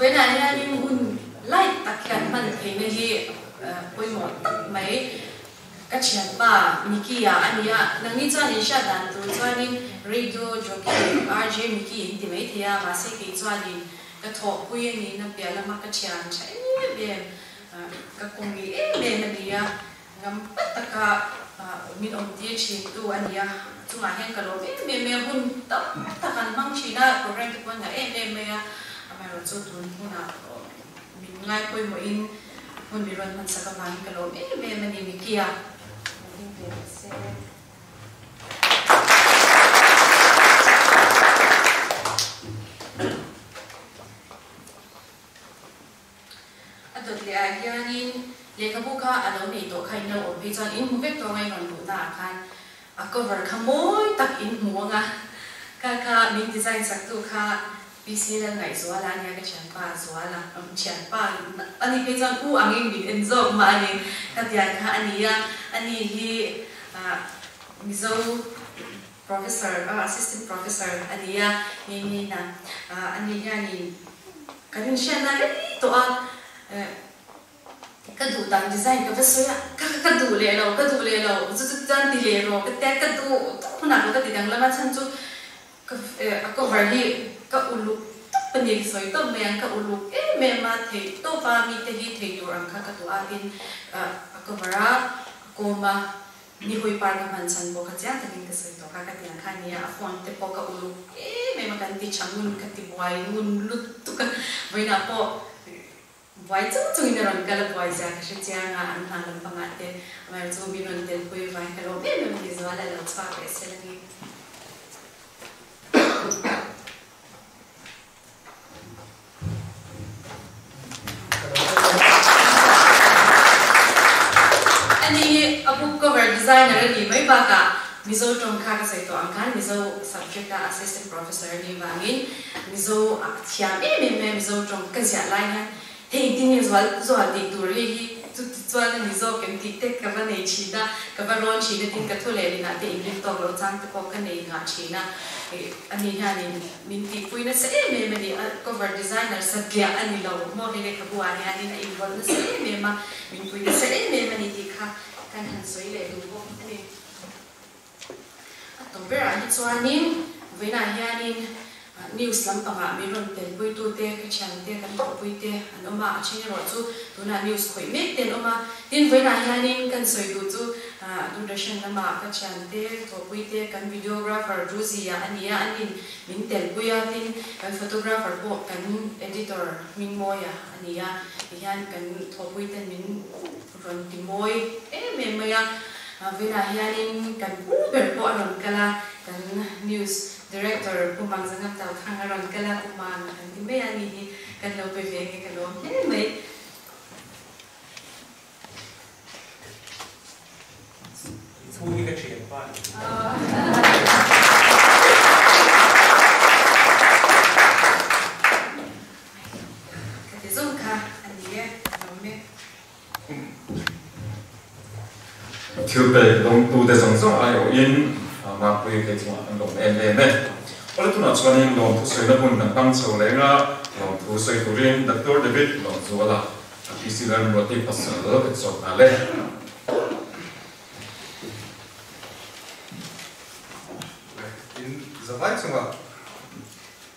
Vawiinah hianin hun light tak hian hman theihna hi pawimawh tak mai ka thianpa Mickey-a a ni a, nangni chuan in hriat dan tur chuanin radio jockey RJ Mickey in ti mai thei a, mahse kei chuanin ka thawhpui a nihna piah lama ka thian tha em em, ka kawngil em em a ni a. Ngam pat taka min awm tir thin tu a ni a, chungah hian ka lawm em em mai a, hun tam tak an hmang thin a, program te pawh an ngah em em mai a, amaherawhchu tun hunah min ngai pawimawhin hun mi rawn hmansak avangin ka lawm em em a ni Mickey-a. Min pe ta se. A dawt leh ah hianin lehkhabu kha a lo nei tawh kha in lo awm phei chuan in hmu vek tawh ang a in rawn luhna ah khan a cover kha mawi tak in hmu ang a, kha kha min design sak tu kha PC Lalngaihzuala a nia ka thianpa Zuala thianpa a ni phei chuan u angin min en zawk mah a ni ka tiang kha a ni a, a ni hi ah Mizo Professor assistant professor a ni a ni ni na a ni hianin Kan inhriatna rei tawh a, ka duh dan design ka va sawi a, ka ka duh leh lo, ka duh leh lo, chu chu chuan ti leh rawh ka tia, ka duh tawp hunah pawh ka ti danglam a, chhan chu ka a cover hi ka uluk tawp a ni, ka sawi tawp mai ang, ka uluk em em a, theih tawp a mite hi thei tur ang kha ka duh a, tin a cover a, a kawm a. Ni hawi par ka hman chhan pawh ka chiang takin ka sawi tawh kha ka tiang kha ania, a phone te pawh ka uluk em em a, kan ti tha ngun, ka ti buai ngun lutuk a, vawiinah pawh buai chung chungin a rawn kal a, buai zia ka hre chiang a, an hna lampangah te amaherawhchu chu min rawn telpui vai ka lawm em em a ni, Zuala lo chhuak leh sel a ni. Ani hi a book cover designer a nih mai bakah Mizo tawng kha ka sawi tawh ang khan Mizo subject a assistant professor a nih vangin Mizo a thiam em em mai a, Mizo tawng ka ziah lai hian hei engtin nge zual zual tih tur hei hi chuti chuan a ni zawk em tih te ka va nei thin a, ka va rawn thin a tin ka thu leh linah te inrin tawk loh chang te pawh ka nei ngah thin a, ani hianin Min tihpui nasa em em a ni, a cover designer satliah a ni lo maw he lehkhabu ah hianin a inrawlh nasa em em a, min pui nasa em em a ni tih kha kan han sawi leh duh bawk a ni. A tawp berah hi chuanin vawiinah hianin news lampangah min rawn telpuitute, ka thiante, kan thawhpuite an awm a, a then erawh chu tunah news khawih mek te an awm a, tin vawiinah hianin kan sawi duh chu Doordarshan lama ka thiante, thawhpuite, kan videographer Druzi-a a ni a, anin min telpui a, tin kan photographer pawh kan editor Hmingmawia a ni a, tihian kan thawhpuiten min rawn ti mawi em em mai a, vawiinah hianin kan pu ber pawh a rawn kal a, kan news director Pu Mangzangam Tauthang a rawn kal a, Pu Mang kan ti mai a, ani hi kan lo pe ve nge ka lawm hle mai. Thu hi ka thian pa ni. Ka ti zawng kha a ni e, a lawm e. Thil pek dawngtute zawng zawng aiawhin Mapui kei chungah kan lawm em em e. Awle tunah chuanin lawmthu sawina hun kan hmang chho leng a, lawmthu sawi turin Doctor David Lawmzuala A PC Lalmruati pasal kan sawm nghal e. In zavai. zavai chungah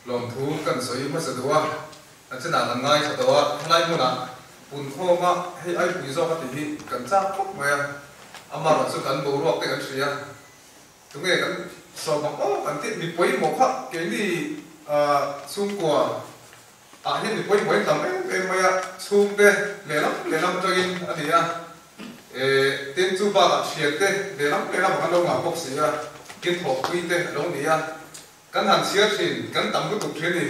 lawmthu kan sawi hmasa duh a, a chenah kan ngaithla tawh a, helai hmunah punkhawma hei aipui zawk a tih hi kan chak khawp mai a, amaherawh chu kan boruak te kan hria. Tunge kan sawm ang aw kan tih mi pawimawh kha keini chhungkua ah hian mi pawimawh in tam em em mai a, chhungte lehlam lehlam atangin a ni a, tin chu bakah thiante lehlam lehlam ah kan lo ngah bawk si a, tin thawhpui te a lo ni a, kan han chhiar thin kan tam lutuk thin ni,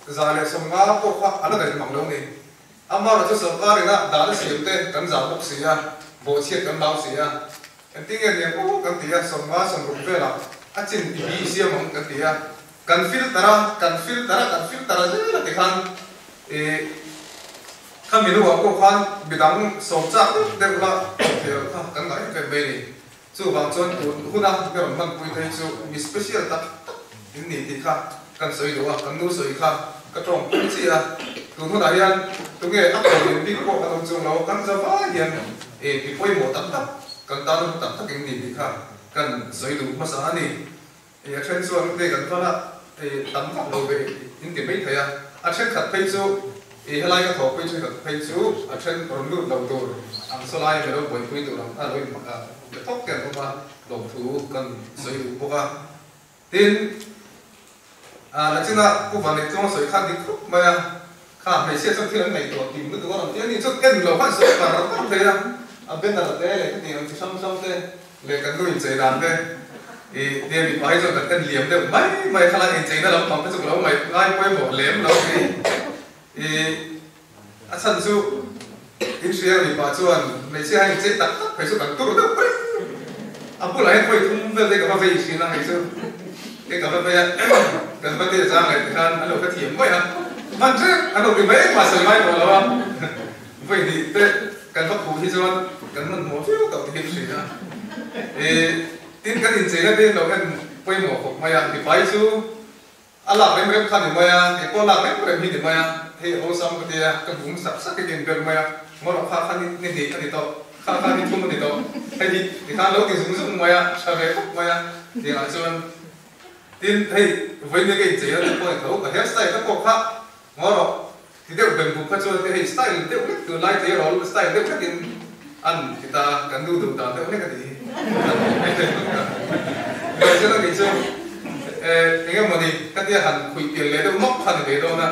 150 pawh kha a la daih mang lo ni, amaherawhchu sorkar ina dan a siam te kan zah bawk si a, bawhchhiat kan hlau si a. Engtin nge niang aw kan ti a, 50 60 velah a chin i bi i siam ang kan ti a, kan filter a, kan filter a, kan filter a zel a ti khan i khami hnuah pawh khan midang sawm chak deuh deuh la thei loh kha kan ngah em em mai a ni. Chuvang chuan tun huna ka rawn hmanpui te hi chu mi special tak tak in ni tih kha kan sawi duh a, kan nu sawi kha ka tawng pui chi a, tun hunah hian tunge a kawlin bik pawh kan awm chung lo, kan za vai hian i mi pawimawh tak tak kan tan hmu tak tak in ni tih kha kan sawi duh hmasa a ni. I a then chuan hei kan hman a, i tam vak lo ve in ti mai thei a, a thenkhat phei chu i helai ka thawhpui thenkhat phei chu a then rawn lut lo tur ang saw laia mi lo buaipui tur ang a lo in be thawk te an awm a, lawmthu kan sawi duh bawk a. Tin, nachina Pu Vanneihchunga sawi kha dik khawp mai a, kha hmeichhia chuan thil an ngaihtuah kim lutuk a rawn ti a ni chuan en lo khan sawi par par thei a, a banner te leh khatiang ang chi hrang hrang te leh kan nu inchei dan te i nia mipa hi chuan kan en liam deuh mai mai a, khalai incheina lampang te chu ka lo ngaih ngai pawimawh lem lo ni i a chhan chu in hria mipa chuan hmeichhia hian inchei tak tak phei chu kan tur deuh reng a bulah hian vawi thum vel te ka va vei thin a hei chu hei ka va vei a kan va tir chang leh tikhan an lo hrethiam mai a hman hrep an lo ti mai engmah sawi ngai tawh lo a vawi hnih te kan va khuh hi chuan kan hmanhmawh viau tawh ti hi hria a i tin kan incheina te hi lo en pawimawh khawp mai a mipa hi chu A lak rem rem kha ni mai a, kei pawh lak rem rem hi ni mai a, hei a awlsam ka ti a, ka bum sak sak in inbel mai a, ngawrh kha kha ni ni hnih a ni tawh, kha kha ni thum a ni tawh, hei hi tikhan lo ti zung zung mai a, tha ve khawp mai a, tiangah chuan tin hei vawiin ka inchei a te pawh ni tho, ka hair style te pawh kha ngawrh ti deuh bem bum kha chuan te hei style deuh hlek tunlai tleirawl style deuh hlekin an ti ta, kan nu duh dan deuh hlek a ni hi. Chuan a ni chu eng emaw ni ka tia han khuih pian leh deuh mawk kha ni ve dawn a,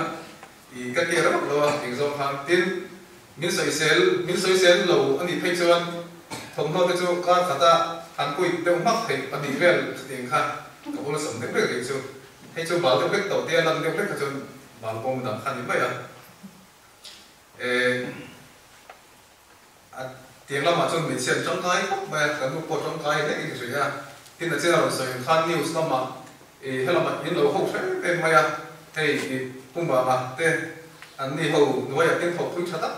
i ka tia rawk lo a eng zawng khan tin min sawisel min sawisel lo a nih phei chuan thawmhnaw te chu kar khata han kuih deuh hmak theih pahnih vel khatiang kha ka bula sam deuh hlek ri chu hei chu bal deuh hlek tawh tia lan deuh hlek kha chuan bal bawm dang kha ni mai a. A tiang lamah chuan hmeichhia an tangkai khawp mai a, kan nu pawh tangkai hle in hria a, tin a chin a rawn sawi ang khan news lamah ih helamah in lo ho hrem em mai a, hei ih Pu Mama te an ni ho hnuaiah tin thawhpui tha tak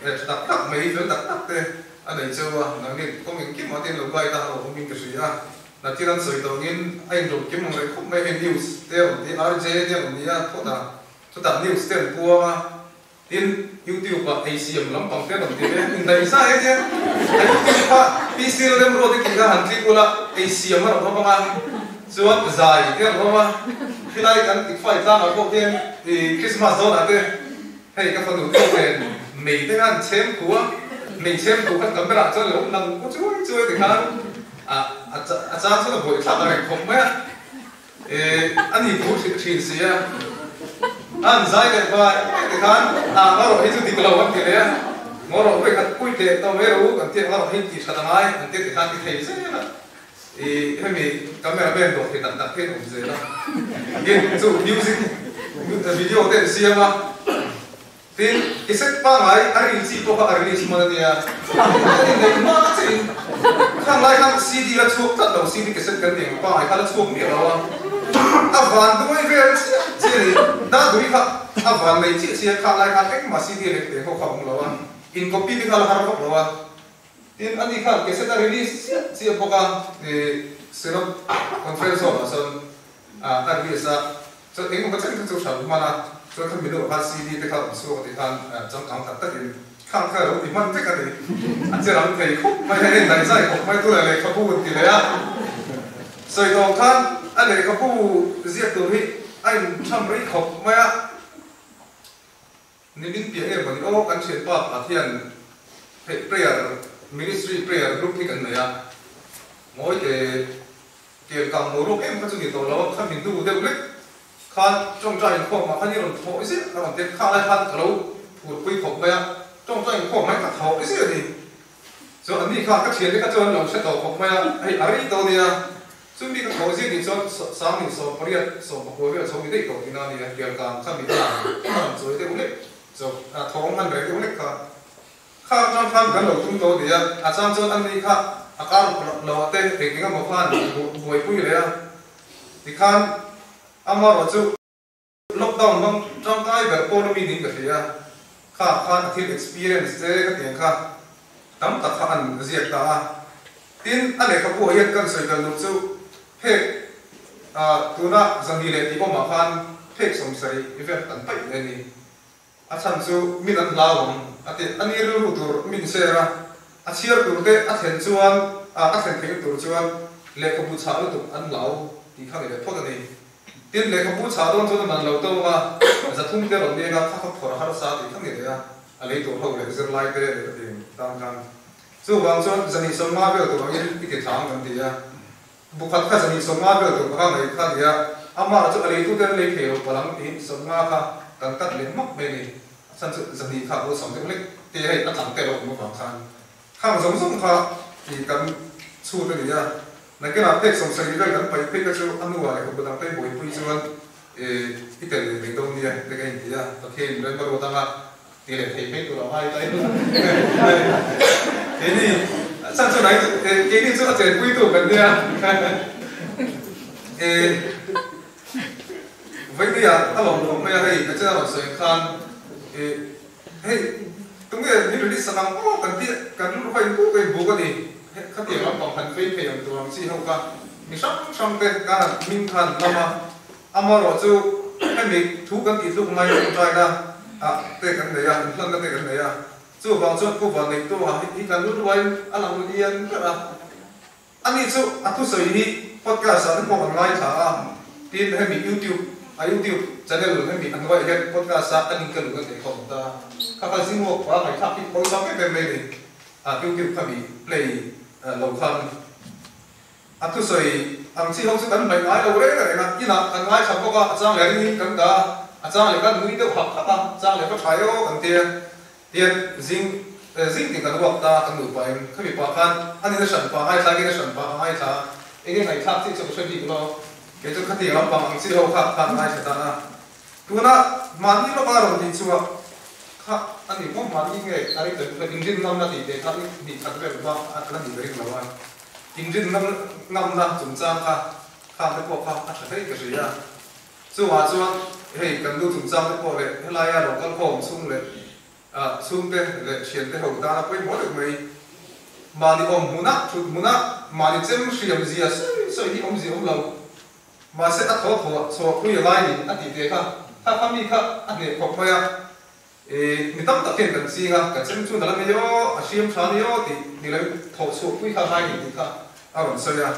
leh tha tak tak mai fel tak tak te a nei cheu a, nangni kawng engkim ah te in lo guide a a awm in ka hria a, nakin an sawi tawh angin a inrawlh kim ang reng khawp mai hei news te a rawn ti a, RJ te a rawn ni a phawt a, chutah news te an puang a. Tin, YouTube ah ei siam lampang te rawn ti ve, indaih zai a nia. A YouTube kha PC Lalremruat i tih kha han click ula, ei siam a rawn awm ang a, chuan zai te a rawn awm a. Khilai kan tikfai tlangah pawh hian i Christmas dawnah te hei ka fanu te nen mei te khan chhem thu a, mei chhem thu khan camera ah chuan lo lang u chuai chuai ti khan a a chang chuan a buaithlak a reng khawp mai a. A ni thu hrilh thin si a, a han zai leh vai vai te khan ah ngarawh hi chu dik lo an ti leh a, ngarawh vawi khat pui teh tawh mai rawh u kan tih ngarawh hi tih that a ngai an tih te khan ti thei zel a, i hemi camera man dawh thei tak tak hian awm zel a, tin chu music video te an siam a. Tin, i set pangai a ril chi pawh kha a release hman a nia. Kan inneih hma che in khang lai khan CD la chhuak tlat lo, CD cassette kan tih ang pangai kha la chhuak miah lo a. A van duai vel chiah chiah a ni. Dadui kha a van nei chiah chiah a, khang lai khan engmah CD leh teh ho kha a awm lo a, in copy te kha la har vak lo a. Tin, ani khan cassette a release chiah chiah bawk a, i Synod Conference Hall ah sawn a release a. Chuan engemaw chen kha chu hran hman a, chuan kha milu ah khan CD te kha awm chhuak a tih khan changkang tak takin khang kha lo ti hman vek a ni. A che rang thei khawp mai a, en daih zai khawp mai tunah lehkhabu an ti leh a. Sawi tawng khan a A lehkhabu ziak tur hi a intham rei khawp mai a. Nimin piah em ani aw, kan thianpa pakhat hian hei prayer ministry prayer group hi kan nei a, ngawi te kel kang boruak em kha chu ni tawh lo a, khami hnu deuh lek khan tawngtai inkhawm ah khan i rawn thawh ziah a rawn ti a, khang lai khan ka lo phurpui khawp mai a, tawngtai inkhawm mai ka thawh ziah a ni. Chuan anni kha ka thiante kha chuan an lo hre tawh khawp mai a, hei a rei tawh nia, chumi ka thawh zia tih chuan Sangin 18 19 vel chho ni daih tawh tihna a ni a, Kelkang kha mi a a rawn chawi deuh lek chauh, a thawng an reh deuh lek kha. Kha atang khan kan lo tum tawh nia, a chang chuan anni kha a kar lo ah te eng eng emaw khan buaipui leh a, tikhan amaherawhchu, Lockdown hmang tangkai ber pawn a mi niin ka hria. Kha khan a thil experience te ka tiang kha tam tak kha an ziak ta a. Tin, a lehkhabu ah hian kan sawi kal duh chu phek tuna zahnih leh tih awmah khan phek 70 vel kan paih leh a ni. A chhan chu min an hlau ang a ti. A ni rilru tur min share a, a chhiar tur te a thlen chuan a thlen theihna tur chuan lehkhabu chhah lutuk an hlau tih kha ni leh phawt a ni. Tin, lehkhabu chhah dawn chuan a man lo tawng a, 300 te rawn eng a, kha kha phawrh harsa tih kha ni leh a, a lei tur ho leh zirlai te lehkha tin tan khan. Chuvang chuan 250 vel tur angin i ti thlang kan ti a, bu khat kha 250 vel tur kha ngaih kha a ni a, amah chu a leitute an lei thei lo palang tiin 50 kha kan cut leh hmak mai a ni. A chhan chu 200 kha awlsam deuh lek te hei a tlang te lo awm avang khan Khang zawng zawng kha i kan chhut a ni a, nakinah phek 70 vel kan paih phei kha chu a nuah leh kawpka dangte buaipui chuan i tel leh mai dawn nia te ka inti a, Pathian rem a ruat anga ti leh thei mai tur a ngai ta in keini chhan chu nai keini chu a chenpuitu kan nia vawinia a lawm khawp mai a hei ka channel rawn sawi ang khan Hei, tunge min release sak ang aw kan tih kan rilru kha inbuk a inbuk a ni. Khatiang lampang han fei phei ang tur ang chi ho kha mi hrang hrang te kan han hming kha an lam a, amaherawh chu hemi thu kan tih tluk mai tawngtaina ah te kan nei a, inhlanna te kan nei a, chuvang chuan Pu Vanneihtuanga hi kan rilru aiin a lang lian ber a. Ani chu a thusawi hi podcast ah te pawh kan ngaithla a, tin hemi YouTube a YouTube channel hemi an ruaih hian podcast ah a link ka luh na thei khawp ta. Kha kha zingawk pa ngaihthlak hi pawisa em em mai ni a YouTube kha mi play lo khan a thusawi ang chi ho chu kan hmaih ngai lo reng reng a, inah kan ngaithla bawk a, a chang leh ringin kan dah a, a chang leh kan nui deuh hak hak a, a chang leh va tha eo kan tia. Tian zing zing tin kan uak ta kan nupa in khami pah khan a nina hran pah ngaithla nge na hran pah ka ngaithla a, enge ngaihthlak chi chu ka hre bik lo, kei chu khatiang lampang ang chi ho kha khan ngaithla tan a, tuna mahni lawka rawn tih chhuah kha a ni maw mahni nge a ring ta bik lo, inrin ngamna tih te kha i hnih khat vel bak a la ni ka ring lo a, inrin ngam ngamna chungchang kha khang te pawh kha a tha hle ka hria. Chungah chuan hei kan nu chungchang te pawh leh helaia lo kal khawm chhung leh chhungte leh thiante ho tana pawimawh deuh mai. Mahni awm hmunah, thut hmunah mahni chem hriam zia sawi sawi hi awmzia awm lo. Mahse a thaw thaw chhuah pui a ngai ni a tih te kha kha kha mi kha a hneh khawp mai a. Mi tam tak hian kan ching a, ka chem chu nala nei aw, a hriam tha nei aw tih ni lo thawh chhuah pui kha ngai ni tih kha a rawn sawi a.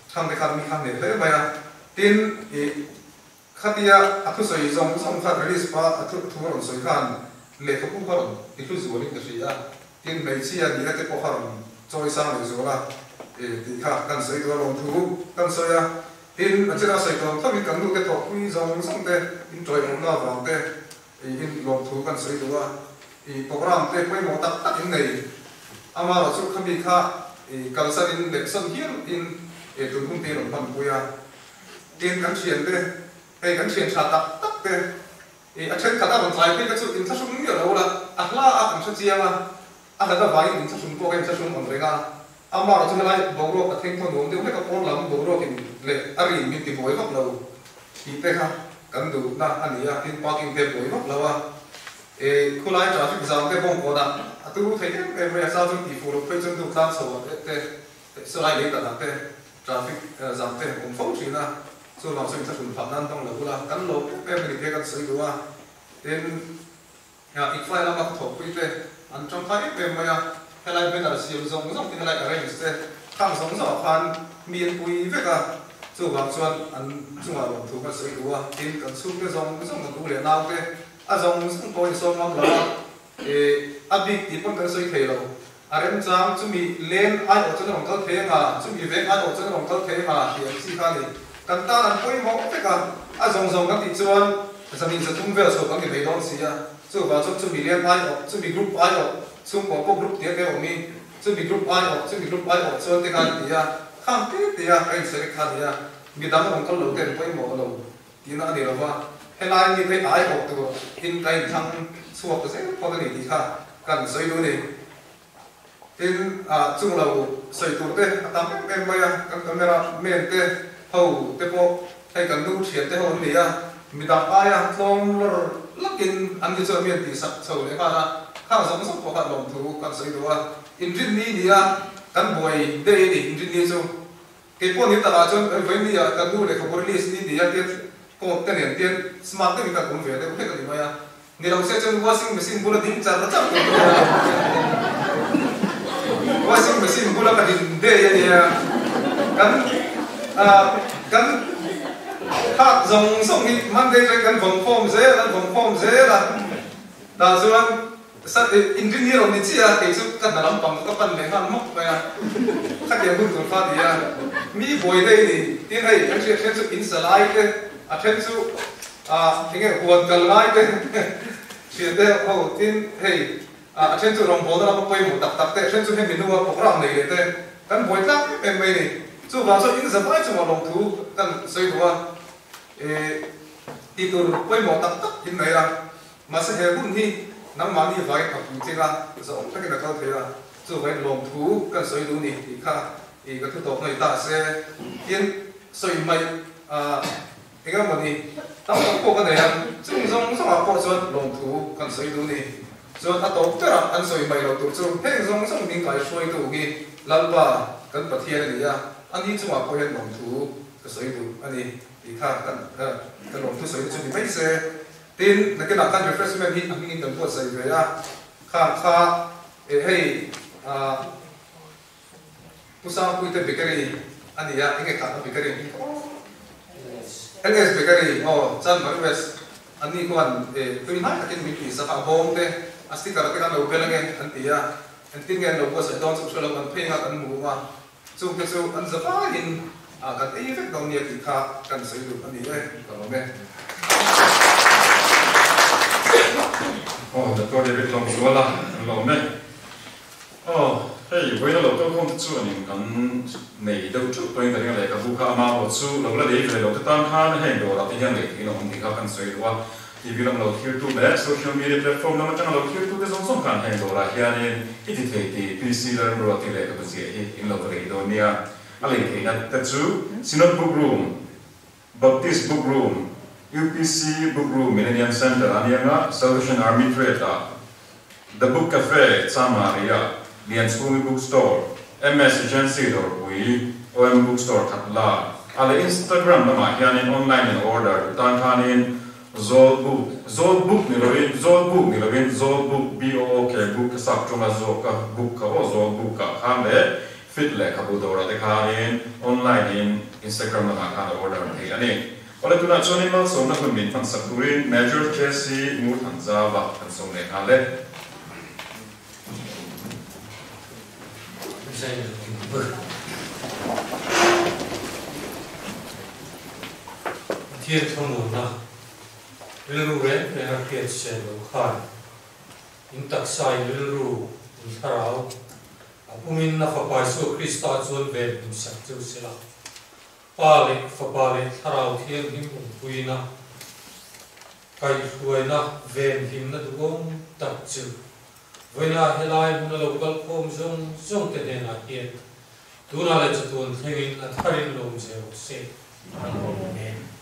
Chhangte khan mi kha hneh hle mai a. Tin, i khatia a thusawi zawng zawng khan release hma a thu a rawn sawi khan lehkhabu kha rawn ti hlu zualin ka hria a, tin hmeichhia nihna te pawh kha rawn chawi sang leh zual a, i tih kha kan sawi duh a lawmthu kan sawi a. Tin, a china sawi tawng thovin kan nu te thawhpui zawng zawng te inṭawihawmna avang te i in lawmthu kan sawi duh a, i program te pawimawh tak tak in nei. Amaherawh chu khami kha i kalsan in leh sawn hial in e tun hun te in rawn hmanpui a. Tin kan thian te, hei kan thian tha tak tak te i a thenkhat a rawn tlai phei kha chu inthlahrung miah lo la, a hla a kan hre chiang a, a hlat avangin inthlahrung pawh ka inthlahrung ang reng a. Amaherawh chu helai boruak a thleng thaw nuam deuh hlek a, pawn lam boruak in leh a rin min ti buai vak lo tih te kha kan duhna a ni a, tin parking te buai vak lo a. E khulai traffic zam te bawng kawnah a turu thei em em mai a, chang chuan tihfuh loh phei chuan duk tlang chho ah te saw lai lei danah te traffic zam te awm fo thin a, chuvang chuan inthlahrun phah nan hmang lo ula kan lo em em a ni te kan sawi duh a, tin ikfai lama ka thawhpui te an tangkai em em mai a, helai banner siam zawng zawng te helai arrange te khang zawng zawng ah khan mi an pui vek a. Chu vang chuan an chungah lawmthu kan sawi duh a, tin kan chhungte zawng zawng kan u leh naute a zawng zawng pawh insawm ngam lo a, eh a bik tih pawn kan sawi thei lo. A remchang chumi len aiawh chuan a rawn kal thei anga, chumi veng aiawh chuan a rawn kal thei anga tih ang chi kha a ni. Kan tan an pawimawh vek a, a zawng zawng kan tih chuan zanin zathum vel chhuak kan ni mai dawn si a, chuvang chuan chumi len aiawh, chumi group aiawh, chhungkua pawh group tia te awm i, chumi group aiawh, chumi group aiawh chuan te khan ti a, khang te te a ka inselect kha a ni a, midang rawn kal lo te an pawimawh lo tihna a ni lo va, helai mi te aiawh tur in ka inthlang chhuak zel phawt a ni tih kha kan sawi duh a ni. Tin, chung lo sawi tur te a tam em em mai a, kan camera men te ho te pawh hei kan nu thian te ho an ni a, midang aia tlawm lawr lakin an ni chuan mi an tihsak chho leh nghal a, khang zawng zawng pawh kha lawmthu kan sawi duh a, inrinni ni a kan buai day a ni inrinni chu. Kei pawh ni takah chuan vawiin ah kan nu lehkhabu release ni nia tian coat te nen tian smart deuhin kan awm ve deuh hlek a ni mai a. Ni lo se chuan washing machine bula ding char char tur ka nia. Washing machine bula ka din day a nia. Kan kan thak zawng zawng hi Monday chuan kan vawng khawm zel an vawng khawm zel a. Tah chuan Sa inrin hi a rawn ni chiah a, kei chu ka hna lampang chu ka pan leh nghal mawp mai a, khatiang hun tur kha a ni a, mi buai daih a ni. Tin hei kan hriat then chu in sa lai te, a then chu ah enge huan kal lai te hriat te ho, tin hei a then chu rawngbawlna lama pawimawh tak tak te, a then chu hemi hnua programme nei leh te kan buai tlak em em mai a ni. Chuvang chuan in za vai chungah lawmthu kan sawi duh a, eh tih tur pawimawh tak tak in nei a. Mahse he hun hi nangmahni vain a puitling a, zahawm takin a kal thei a, chuvain lawmthu kan sawi duh ni tih kha i ka thu tawp ngei ta se. Tin, sawi mai eng emaw ni tam tak pawh ka nei a, chung zawng zawngah pawh chuan lawmthu kan sawi duh ni. Chuan a tawp berah an sawi mai loh tur chu heng zawng zawng min kaihruaitu hi Lalpa kan Pathian a ni a, ani chungah pawh hian lawmthu ka sawi duh a ni tih kha kan ka lawmthu sawi na chu ni mai se. Tin, nakinah khan refreshment hi a hmingin kan buatsaih ve a, khang kha eh hei ah Pu Sangpuite Bakery a ni a, enge kha a bakery hming kha aw? LS Bakery aw, Chanmari West an ni khuan eh tui hnai takin min tihsak a, a bawng te, a sticker te khan lo bel ange an ti a, engtin nge an lo buatsaih dawn chu ka hre lo, kan phei nghak an hmu a, Chungte chu an za vaiin kan ei vek dawn nia tih kha kan sawi duh a ni e, ka lawm e. Aw, Doctor David Lawmzuala kan lawm e. Aw, hei vawiin a lo kalkhawm te chu anin kan nei deuh theuh tawhin ka ring a, lehkhabu kha ama pawh chu lo la lei ve lo te tan khan heng dawrah te hian lei theihin a awm tih kha kan sawi duh a. TV lam lo thirtu leh social media platform lam atanga lo thirtute zawng zawng khan heng dawrah hianin i ti thei tih PC Lalruati lehkhabu ziah hi in lo va lei dawn nia. A lei theihna te chu Synod Book Room, Baptist Book Room, UPC Book Room Millennium Centre a nianga Salvation Army Trade ah, The Book Cafe, Chamaria, Lianchhungi Book Store, MS Agency Dawrpui, OM Book Store Khatla, a leh Instagram lamah hianin online in order duh tan khanin Zawlbuk, Zawlbuk ni loin, Zawlbuk ni loin, Zawlbuk, B-O-O-K, book ka sap tawnga zawk a, book kha aw Zawlbuk ah khan leh Fit lehkhabu dawrah te khanin online in Instagram lamah khan a order thei a ni. Awle tunah chuanin malsawmna hun min hman sak turin Major JC Ngurthanzava kan sawm leh nghal e. Pathian thlamuanna rilru reng reng a hriat sel lo khan in taksa in rilru in thlarau a pumin a Fapa Isua Krista chuan ven himsak cheu sela. Pa leh Fapa leh Thlarau Thianghlim awmpuina, kaihhruaina, venhimna duhawm tak chu vawiinah helai hmuna lo kal khawm zawng zawng te hnenah hian tunah leh chatuan thlengin a tharin lawm zel rawh se. Amen.